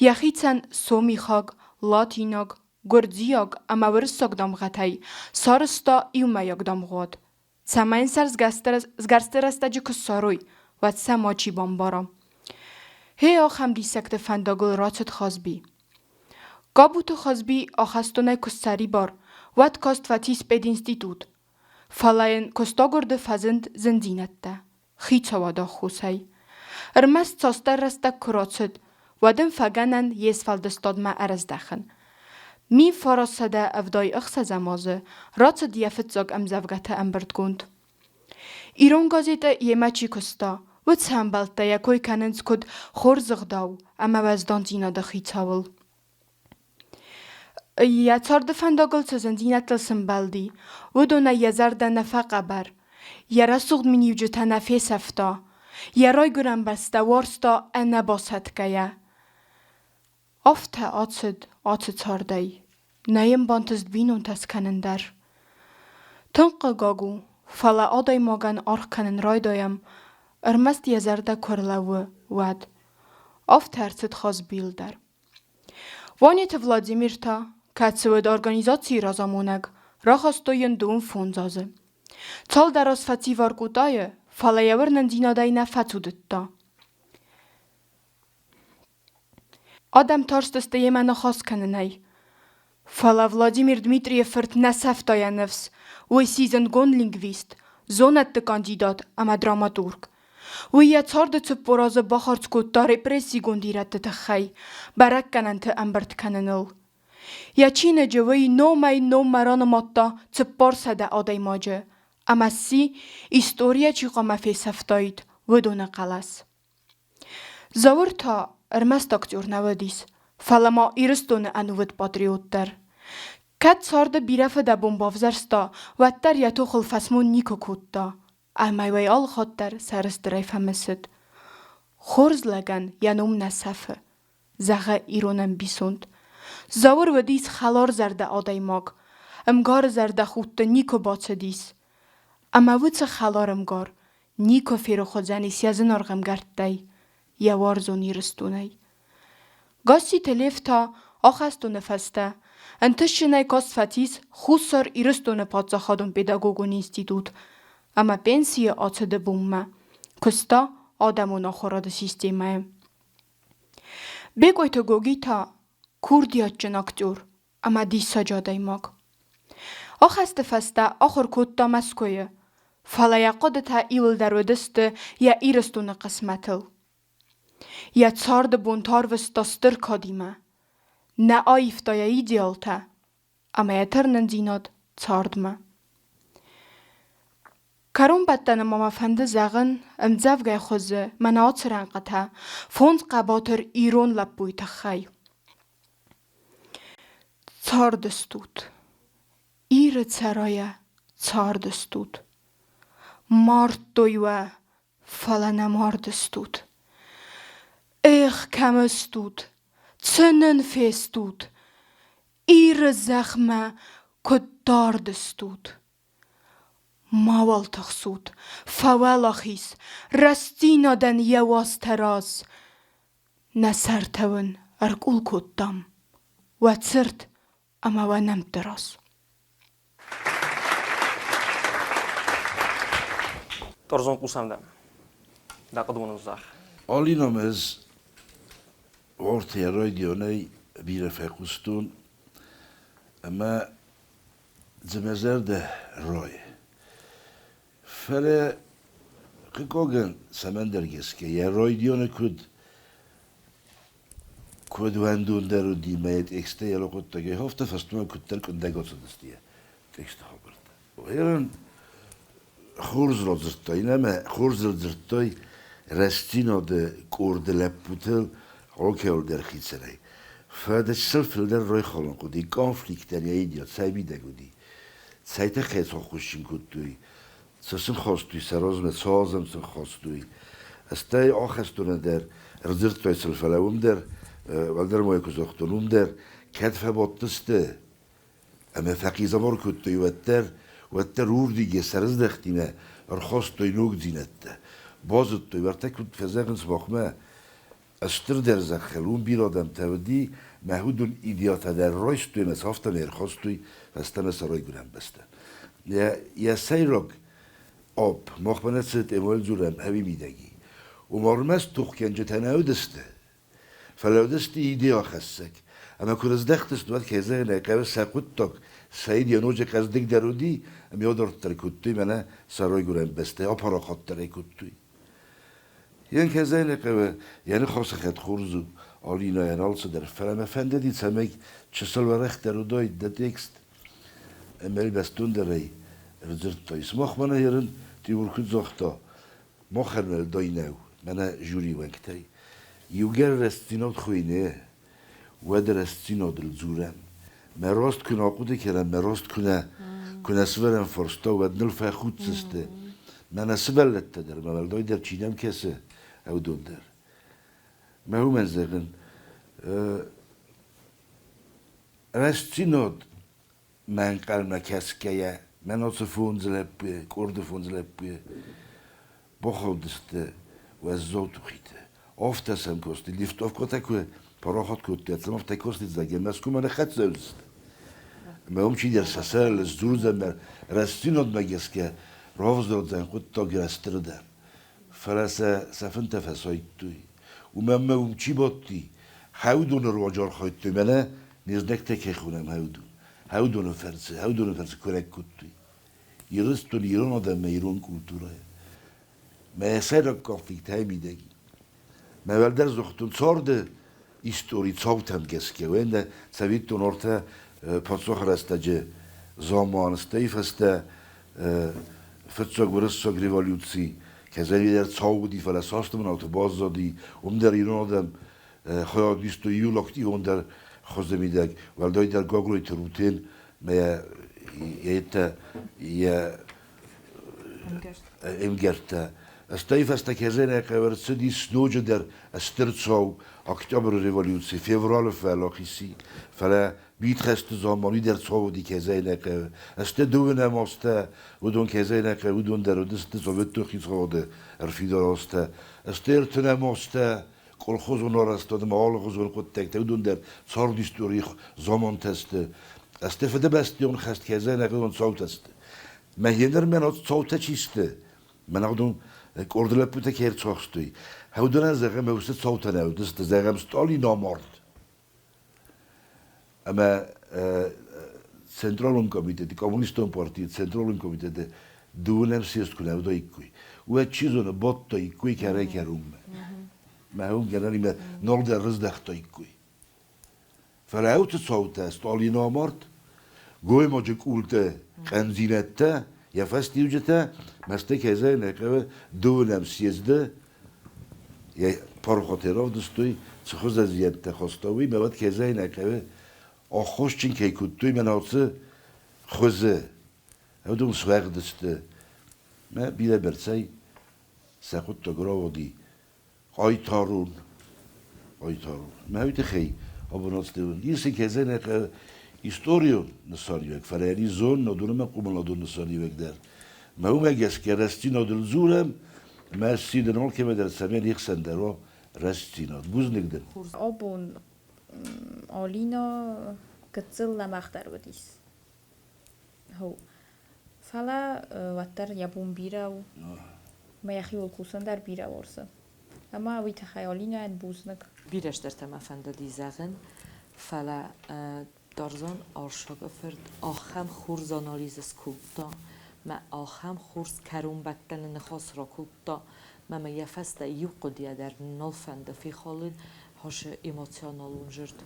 Йӕхицӕн сомихаг, латинаг, гуырдзиаг ӕмӕ уырыссаг дамгъӕтӕй сарӕзта иумӕйаг дамгъуат, цӕмӕй сӕ сгӕрсты рӕстӕджы куы ссарой, уӕд сӕ мачи бамбара. Гъе ахӕм диссӕгты фӕндагыл рацыд Хазби. Габуты Хазби ахӕстонӕй куы ссӕрибар, уӕд каст фӕцис пединститут, фӕлӕ йын куыстагуырды фӕзынд зындзинӕдтӕ хицауады аххосӕй. Ӕрмӕст цасдӕр рӕстӕг куы рацыд, уӕд ын фӕгӕнӕн йе сфӕлдыстадмӕ ӕрӕздӕхын. 1976 азы рацыд йӕ фыццаг ӕмдзӕвгӕты ӕмбырдгонд. Ирон газеты йемӕ чи куыста, уыцы ӕмбӕлттӕ йӕ кой кӕнынц куыд хорз ӕгъдау ӕмӕ уӕздандзинады хицауыл. Йӕ царды фӕндагыл цы зындзинӕдтыл сӕмбӕлди, уыдонӕй йӕ зӕрдӕ нӕ фӕхъӕбӕр, йӕ рӕсугъд миниуджытӕ нӕ фесӕфта, йӕ райгуырӕн бӕстӕ уарзта ӕнӕбасӕтгӕйӕ. Афтӕ ацыд ацы цардӕй, нӕ йын бантыст бинонтӕ скӕнын дӕр. Тынг хъыгаг у, фӕлӕ адӕймагӕн аргъ кӕнын райдайӕм, ӕрмӕст йӕ зӕрдӕ куы ӕрлӕууы, уӕд. Афтӕ ӕрцыд Хазбийыл дӕр. Ванеты Владимир та, кӕцы уыд организацийы разамонӕг, рахастой йын 25 азы. Цалдӕр аз фӕци Воркутайы, фӕлӕ йӕ уырнындзинадӕй нӕ фӕцудыдта. Адӕм тарстысты йемӕ ныхас кӕнынӕй. Фӕлӕ Владимир Дмитрийы фырт нӕ сӕфта йӕ ныфс, уый сси зындгонд лингвист, зонӕдты кандидат ӕмӕ драматург. Уый йӕ царды 40 азы бахардз кодта репрессигонд ирӕтты тыххӕй бӕрӕггӕнӕнты ӕмбырд кӕныныл. Йӕ чиныджы уый номӕй-номмӕ ранымадта 400 адӕймаджы ӕмӕ сси, историйӕ чи хъуамӕ фесӕфтаид, уыдоны хъӕлӕс. Зауыр та ӕрмӕст актер нӕ уыдис, фӕлӕ ма Ирыстоны ӕнувыд патриот дӕр. Кӕд царды бирӕ фыдӕбон бавзӕрста, уӕддӕр йӕ тохыл фӕсмон никуы кодта ӕмӕ уый алыхатт дӕр сӕрыстырӕй фӕмысыд. Хорз лӕгӕн йӕ ном нӕ сӕфы, зӕгъы ирон ӕмбисонд. Зауыр уыдис хӕларзӕрдӕ адӕймаг, ӕмгары зӕрдӕхудты никуы бацыдис. Ӕмӕ уыцы хӕлар ӕмгар никуы ферох уыдзӕнис йӕ зынаргъ ӕмгӕрттӕй, йӕ уарзон Ирыстонӕй. Гасситы Лев та ахӕстоны фӕстӕ ӕнтыстджынӕй каст фӕцис Хуссар Ирыстоны паддзахадон педагогон институт ӕмӕ пенсийы ацыды бонмӕ куыста адӕмон ахуырады системӕйы. Бекъойты Гоги та курдиатджын актер ӕмӕ диссаджы адӕймаг. Ахӕсты фӕстӕ ахуыр кодта Мӕскуыйы, фӕлӕ йӕ хъуыдытӕ иуылдӕр уыдысты йӕ Ирыстоны хъысмӕтыл. Йӕ царды бон та арвыста стыр кадимӕ. Нӕ аивта йӕ идеалтӕ ӕмӕ йӕ тырнындзинад цардмӕ. Кӕронбӕттӕны ма мӕ фӕнды зӕгъын ӕмдзӕвгӕйы хуызы мӕнӕ ацы рӕнхъытӕ фондз хъӕбатыр ирон лӕппуйы тыххӕй. Цардыстут, Иры цӕрайӕ цардыстут. Мардтой уӕ, фӕлӕ нӕ мардыстут. Эх, кӕм ыстут, цы нын фестут, Иры зӕхмӕ куыд дард ыстут. Мауал тыхсут, фӕуӕлахиз рӕстдзинадӕн йӕ уазтӕ раз. Нӕ сӕртӕ уын ӕркъул кодтам, уӕ цырт ӕмӕ уӕ нӕмтты раз. Торзон хъусӕм дӕм. Дӕ хъуыды зӕгъ. Алинам ӕз Ортӕ райдианӕй бирӕ фехъуыстон ӕмӕ дзы мӕ зӕрдӕ райы. Фӕлӕ, хъыгагӕн, цӕмӕндӕр гӕсгӕ йӕ райдианы куыд куыд уӕндондӕр уыди мӕ йӕ текстӕ йӕ хъуыддагӕй афтӕ фӕстӕмӕ куыддӕр къуындӕг ацыдысты йӕ тексты хабӕрттӕ. Гъерын хорз радзырдтай, нӕ мӕ хорз радзырдтай. Рӕстдзинады къорды лӕппутыл алкӕуыл дӕр хицӕнӕй. Фӕлӕ чысыл фылдӕр райхалын хъуыди, конфликтӕн йӕ идея цӕй мидӕг уыди, цӕй тыххӕй сӕ аххосджын кодтой, цы сын хастой сӕ размӕ, цы азым сын хастой. Стӕй ахӕстоны дӕр ӕрдзырдтой сыл, фӕлӕ уым дӕр, уӕлдӕр ма куы загътон, уым дӕр кӕд фӕбадтысты ӕмӕ фӕхъизӕмар кодтой, уӕддӕр уырдыгӕй сӕрыздӕхтимӕ ӕрхастой ногдзинӕдтӕ. Базыдтой, уӕртӕ куыд фӕзӕгъынц махмӕ, стырдӕр зӕххыл уым бирӕ адӕмтӕ уыди, мӕ уыдон идеятӕ дӕр райстой ӕмӕ сӕ афтӕмӕй ӕрхастой фӕстӕмӕ сӕ райгуырӕн бӕстӕ. Йӕ сӕйраг апп махмӕ нӕ цыд ӕмӕ дзурӕм ӕви мидӕги. Уым ӕрмӕст тохгӕнджытӕ нӕ уыдысты, фӕлӕ уыдысты идеяхӕссӕг. Ӕмӕ куы рыздӕхтысты, уӕд, кӕй зӕгъын ӕй хъӕуы, сӕ хъуыддаг, сӕ идея ноджы хъӕздыгдӕр уыди, ӕмӕ адарддӕр кодтой мӕнӕ сӕ райгуырӕн бӕстӕ, апарахатдӕр ӕй кодтой. Йӕн кӕй зӕгъын ӕй хъӕуы, йӕ ныхасы хӕд хорз у, Алинӕйӕн алцыдӕр, фӕлӕ мӕ фӕндыди, цӕмӕй чысыл уӕрӕхдӕр уыдаид дӕ текст. Ӕмӕ бӕстондӕрӕй ӕрдзырдтой. Сымах мӕнӕ ерын Тимур куыд загъта, махӕн уӕлдай нӕу, мӕнӕ жюри уӕнгтӕй. Иугӕр рӕстдзинад хуыйны, уӕд рӕстдзинадыл дзурӕм. Мӕ раст куы нӕ ахъуыды кӕнӕм, мӕ раст куы нӕ сывӕрӕм фарста, уӕд ныл фӕхуддзысты. Мӕнӕ сывӕллӕттӕ дӕр, мӕ уӕлдай дӕр чи нӕм кӕсы, уыдон дӕр. Мӕ уымӕн зӕгъын, рӕстдзинад мӕ ӕнхъӕлмӕ кӕсгӕйӕ, мӕн ацы фондз лӕппуйы, къорды фондз лӕппуйы бахаудысты уӕззау тухиты. Афтӕ сӕм кости, лифтовкӕтӕ куы парахат кодтой, сӕм афтӕ кости зӕгъгӕ, Мӕскуымӕ ныххӕццӕ уыдзысты. Ӕмӕ уым чидӕр сӕ сӕрыл сдзурдзӕн мӕ рӕстдзинадмӕ гӕсгӕ равзардзӕн хъуыддаг рӕстырдӕм. Фӕлӕ сӕ сӕ фынтӕ фӕсайдтой. Уымӕн ӕмӕ уым чи бадти, хӕудоны руаджы архайдтой, мӕнӕ не знӕгтӕ кӕй хонӕм хӕудон. Хӕудоны фӕрцы курӕг кодтой. Ирыстон ирон адӕммӕ ирон культурӕйы. Мӕ сӕйраг конфликт ӕй мидӕги. Мӕ уӕлдӕр загътон царды истори цаутӕм гӕсгӕ, уӕннӕ цӕвиттон ортӕ паддзахы рӕстӕджы заман, стӕй фӕстӕ фыццаг уырыссаг революци, кӕцӕйдӕр цау уыди, фӕлӕ цасты бынаты баззади, уым дӕр ирон адӕм хайад истой иу активондӕр хуызы мидӕг, уӕлдайдӕр Гаглойты Рутен мӕ йӕ йӕ ӕмгӕрттӕ. Стӕй фӕстӕ кӕзӕнӕ ӕрцыдис ноджыдӕр стыр цау Октябры революци, февралы фӕлахиси, фӕлӕ мидхӕсты заман уый дӕр цау уыди кӕзӕйнӕ хъӕуы. Сты дыууынӕм азтӕ, уыдон кӕзӕйнӕ хъӕуы, уыдон дӕр уыдысты Советон хицауады ӕрфидар азтӕ. Сты ӕртынӕм азтӕ, колхозон арӕзтад ӕмӕ алыгъуызон хъуыддӕгтӕ, уыдон дӕр царды историйы замантӕ сты. Сты Фыдыбӕстӕйон хӕст кӕзӕйнӕ хъӕуы цаутӕ сты. Мӕ еныр мӕн цаутӕ чи сты, мӕн уыдон къорды лӕппутӕ кӕй ӕрцахстой, уыдонӕн зӕгъӕм, уыцы цаутӕ нӕ уыдысты, зӕгъӕм, Сталин амард. Ӕмӕ Централон комитеты, Коммунистон партийы Централон комитеты дыууынӕм съезд куы нӕ уыдаиккой, уӕд чи зоны, бадтаиккой кӕрӕй-кӕронмӕ. Мӕ уым гӕнӕнимӕ ногдӕр рыздӕхтаиккой. Фӕлӕ уыцы цаутӕ Сталин амард, гоймаджы къултӕ, къӕндзинӕдтӕ, йӕ фӕстиуджытӕ мӕстӕй кӕй зӕгъын ӕй хъӕуы, дыууынӕм съезды йӕ парохатӕй равдыстой, цы хуызӕн зиӕнттӕ хаста, уый мӕ уӕд кӕй зӕгъын ӕй хъӕуы, аххосджын кӕй кодтой мӕн ацы хуызы, уыдон суӕгъд сты. Мӕ бирӕбӕрцӕй сӕ хъуыддаг рауади хъайтарон, хъайтарон. Мӕ уый тыххӕй абон ацыдӕуын. Исы кӕдзӕнӕ историон нысаниуӕг, фӕлӕ зоннадон ӕмӕ хъомыладон нысаниуӕг дӕр. Мӕ уымӕ гӕсгӕ рӕстдзинадыл дзурӕм, мӕ сидын алкӕмӕ дӕр, цӕмӕй не хсӕн дӕр уа рӕстдзинад. Бузныг дын. Абон Алина гыццыл лӕмӕгъдӕр уыдис. Фӕлӕ уӕддӕр йӕ бон бирӕ у. Мӕ йӕхиуыл кусын дӕр бирӕ уарзы. Ӕмӕ уый тыххӕй Алинӕйӕн бузныг. Бирӕ стыртӕ мӕ фӕндыди зӕгъын, фӕлӕ Тарзан Арсагы фырт ахӕм хорз анализ скодта, мӕ ахӕм хорз кӕронбӕттӕны ныхас ракодта, мӕ мӕ йӕ фӕстӕ иу хъуыдыйӕ дӕр нал фӕнды фехалын, хӕсы эмоционалон зырд.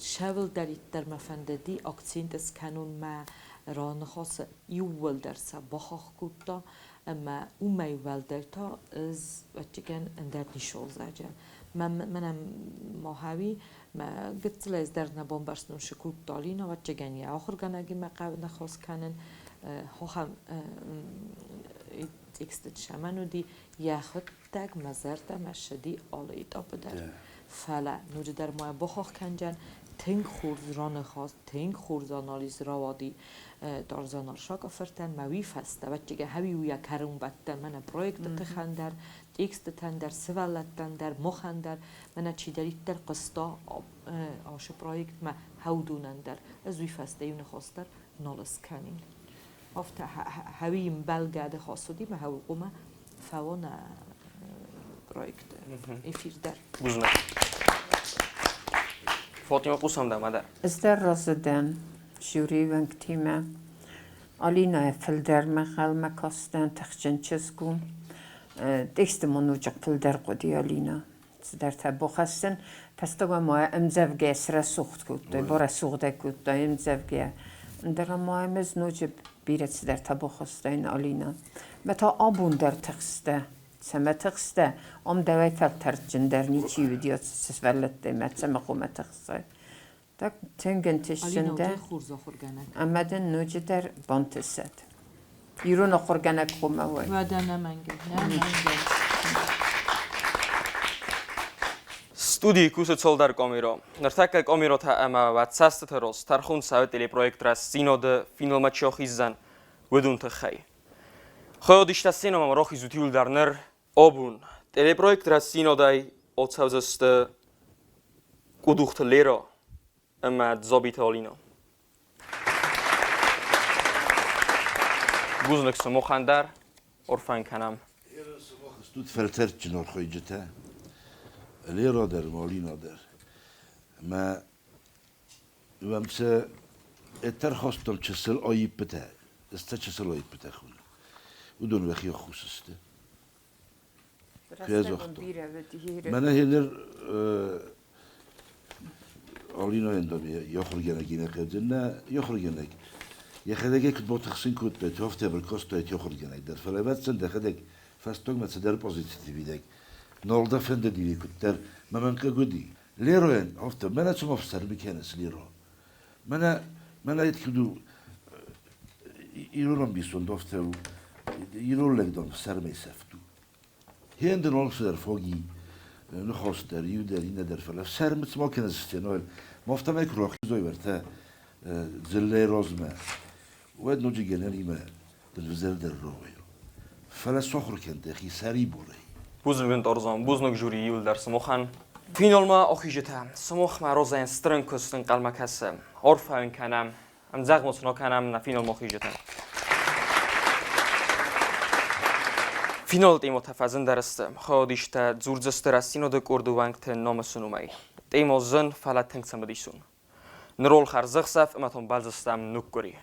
Сӕвӕлдӕриддӕр мӕ фӕндыди акцент скӕнун мӕ раныхасы иууылдӕр сӕ бахахх кодта. Ӕмӕ уымӕй уӕлдай та ӕз ӕвӕццӕгӕн ӕндӕр ницыуал зӕгъын. Мӕнӕ ма хауи, мӕ гыццылӕй ӕз дӕр нӕ бамбӕрстон, цы кодта Алинӕ, ӕвӕццӕгӕн йӕ ахуыргӕнӕгимӕ хъӕуы ныхас кӕнын. Ахӕм тексты цӕмӕн уыди, йӕхӕдӕг мӕ зӕрдӕмӕ ссыди алы этапы дӕр. Фӕлӕ ноджыдӕр ма бахахх кӕндзӕн, тынг хорз раныхас, тынг хорз анализ рауади Тарзан Аршаков-фыртӕн мӕ уый фӕстӕ, ӕвӕццӕгӕн, хӕуи уйа кӕронбӕттӕн мӕнӕ проекты тыхӕн дӕр, текстытӕн дӕр, сывӕллӕттӕн дӕр, махӕн дӕр, мӕнӕ чидӕриддӕр хъуыста ашы проектмӕ хӕудонӕн дӕр. Ӕз уый фӕстӕ иу ныхас дӕр нал скӕнин. Афтӕ хӕуи мбӕлгӕ ныхас уыди мӕ хӕуыл хъуамӕ фӕуа нӕ проекты эфир дӕр. Бузныг. Фатима, хъусӕм дӕм дӕр. Ӕз дӕр разы дӕн жюрийы уӕнгтимӕ. Алинӕйӕ фылдӕр мӕхъӕлмӕ кастӕн, тыхджын чызг у. Тексты ма ноджы фылдӕр хъуыди Алинӕ. Цыдӕртӕ бахӕссын. Фӕстагмӕ ма ӕмдзӕвгӕ срӕсугъд кодтой, барӕсугъдӕй кодтой ӕмдзӕвгӕ. Ӕндӕр ма ӕм ӕз ноджы бирӕ цыдӕртӕ бахастаин Алинӕ. Мӕ та абон дӕр тыхстӕ. Цӕмӕ тыхстӕ? Ам дӕуӕй фӕлтӕрдджындӕр ничи уыди ацы сывӕллӕттӕй мӕ цӕмӕ хъуамӕ тыхсай? Так тынг ӕнтыстджын дӕ ӕмӕ дын ноджыдӕр бантысӕд. Ирон ахуыргӕнӕг хъуамӕ уай. Уӕдӕ нӕмӕнгӕй, нӕмӕнгӕй. Студийы кусы цалдӕр къамиро. Ныртӕккӕ къамиротӕ ӕмӕ уӕд цӕстыты роз тӕрхон цӕуы телепроект Рӕстдзинад-ы финалмӕ чи ахиздзӕн, уыдон тыххӕй. Хайадистӕ сценӕмӕ рахизут иуылдӕр ныр абон. Телепроект Рӕстдзинад-ӕй ацӕудзысты Къудухты Лера ӕмӕ Дзабиты Алинӕ. Бузныг сымахӕн дӕр, арфӕ кӕнӕм. Стут фӕлтӕрдджын архайджытӕ, Лера дӕр ӕмӕ Алинӕ дӕр. Ӕмӕ уӕм сӕ ӕрхастам чысыл аиппытӕ, сӕ чысыл аиппытӕ хуыны. Уыдон уӕхи ӕххуыс сты. Мӕнӕ хеныр Алинӕйӕн дам йӕ ахуыргӕнӕгимӕ хъӕудзӕн. Нӕ, йӕ ахуыргӕнӕг. Йӕхӕдӕг ӕй куыд батыхсын кодтай, афтӕ ӕркастай ахуыргӕнӕг дӕр. Фӕлӕ ӕвӕццӕн дӕхӕдӕг фӕстагмӕ цыдӕр позитивы мидӕг нал дӕ фӕндыди куыддӕр. Мӕ мӕм хъыг уыди. Леройӕн афтӕ, мӕнӕ цума ӕфсӕрмы кӕныс, Леро. Мӕнӕ, мӕнӕ куыд у, ирон ӕмбисонд афтӕ у, ирон лӕг дам сӕрмӕй сӕфт у. Хенден алцыдӕр фоги ныхас дӕр, иу дӕр, иннӕ дӕр, фӕлӕ сӕрмы цыма кӕныс стеной, ма афтӕмӕй куы рахизой уӕртӕ дзыллӕйы размӕ, уӕд ноджы гӕнӕнимӕ дын взӕрдӕр рауайы. Фӕлӕ сахуыр кӕн дӕхи сӕрибарӕй. Бузныг уын, Тарзан, бузныг жюри иуылдӕр сымахӕн. Финалмӕ ахизджытӕ, сымахмӕ розӕйӕн стыр куыст ӕнхъӕлмӕ кӕсы. Арфӕ уын кӕнӕм, ӕмдзӕгъд сын акӕнӕм нӕ финалмӕ ахизджытӕн. Финалы темӕтӕ фӕзындӕр сты. Хайадисттӕ дзурдзысты Рӕстдзинады къорды уӕнгты намысы номӕй. Темӕ зын, фӕлӕ тынг цымыдисон. Нырол хӕрзӕхсӕв ӕмӕ тон бӕлдзыстӕм нуккуыри.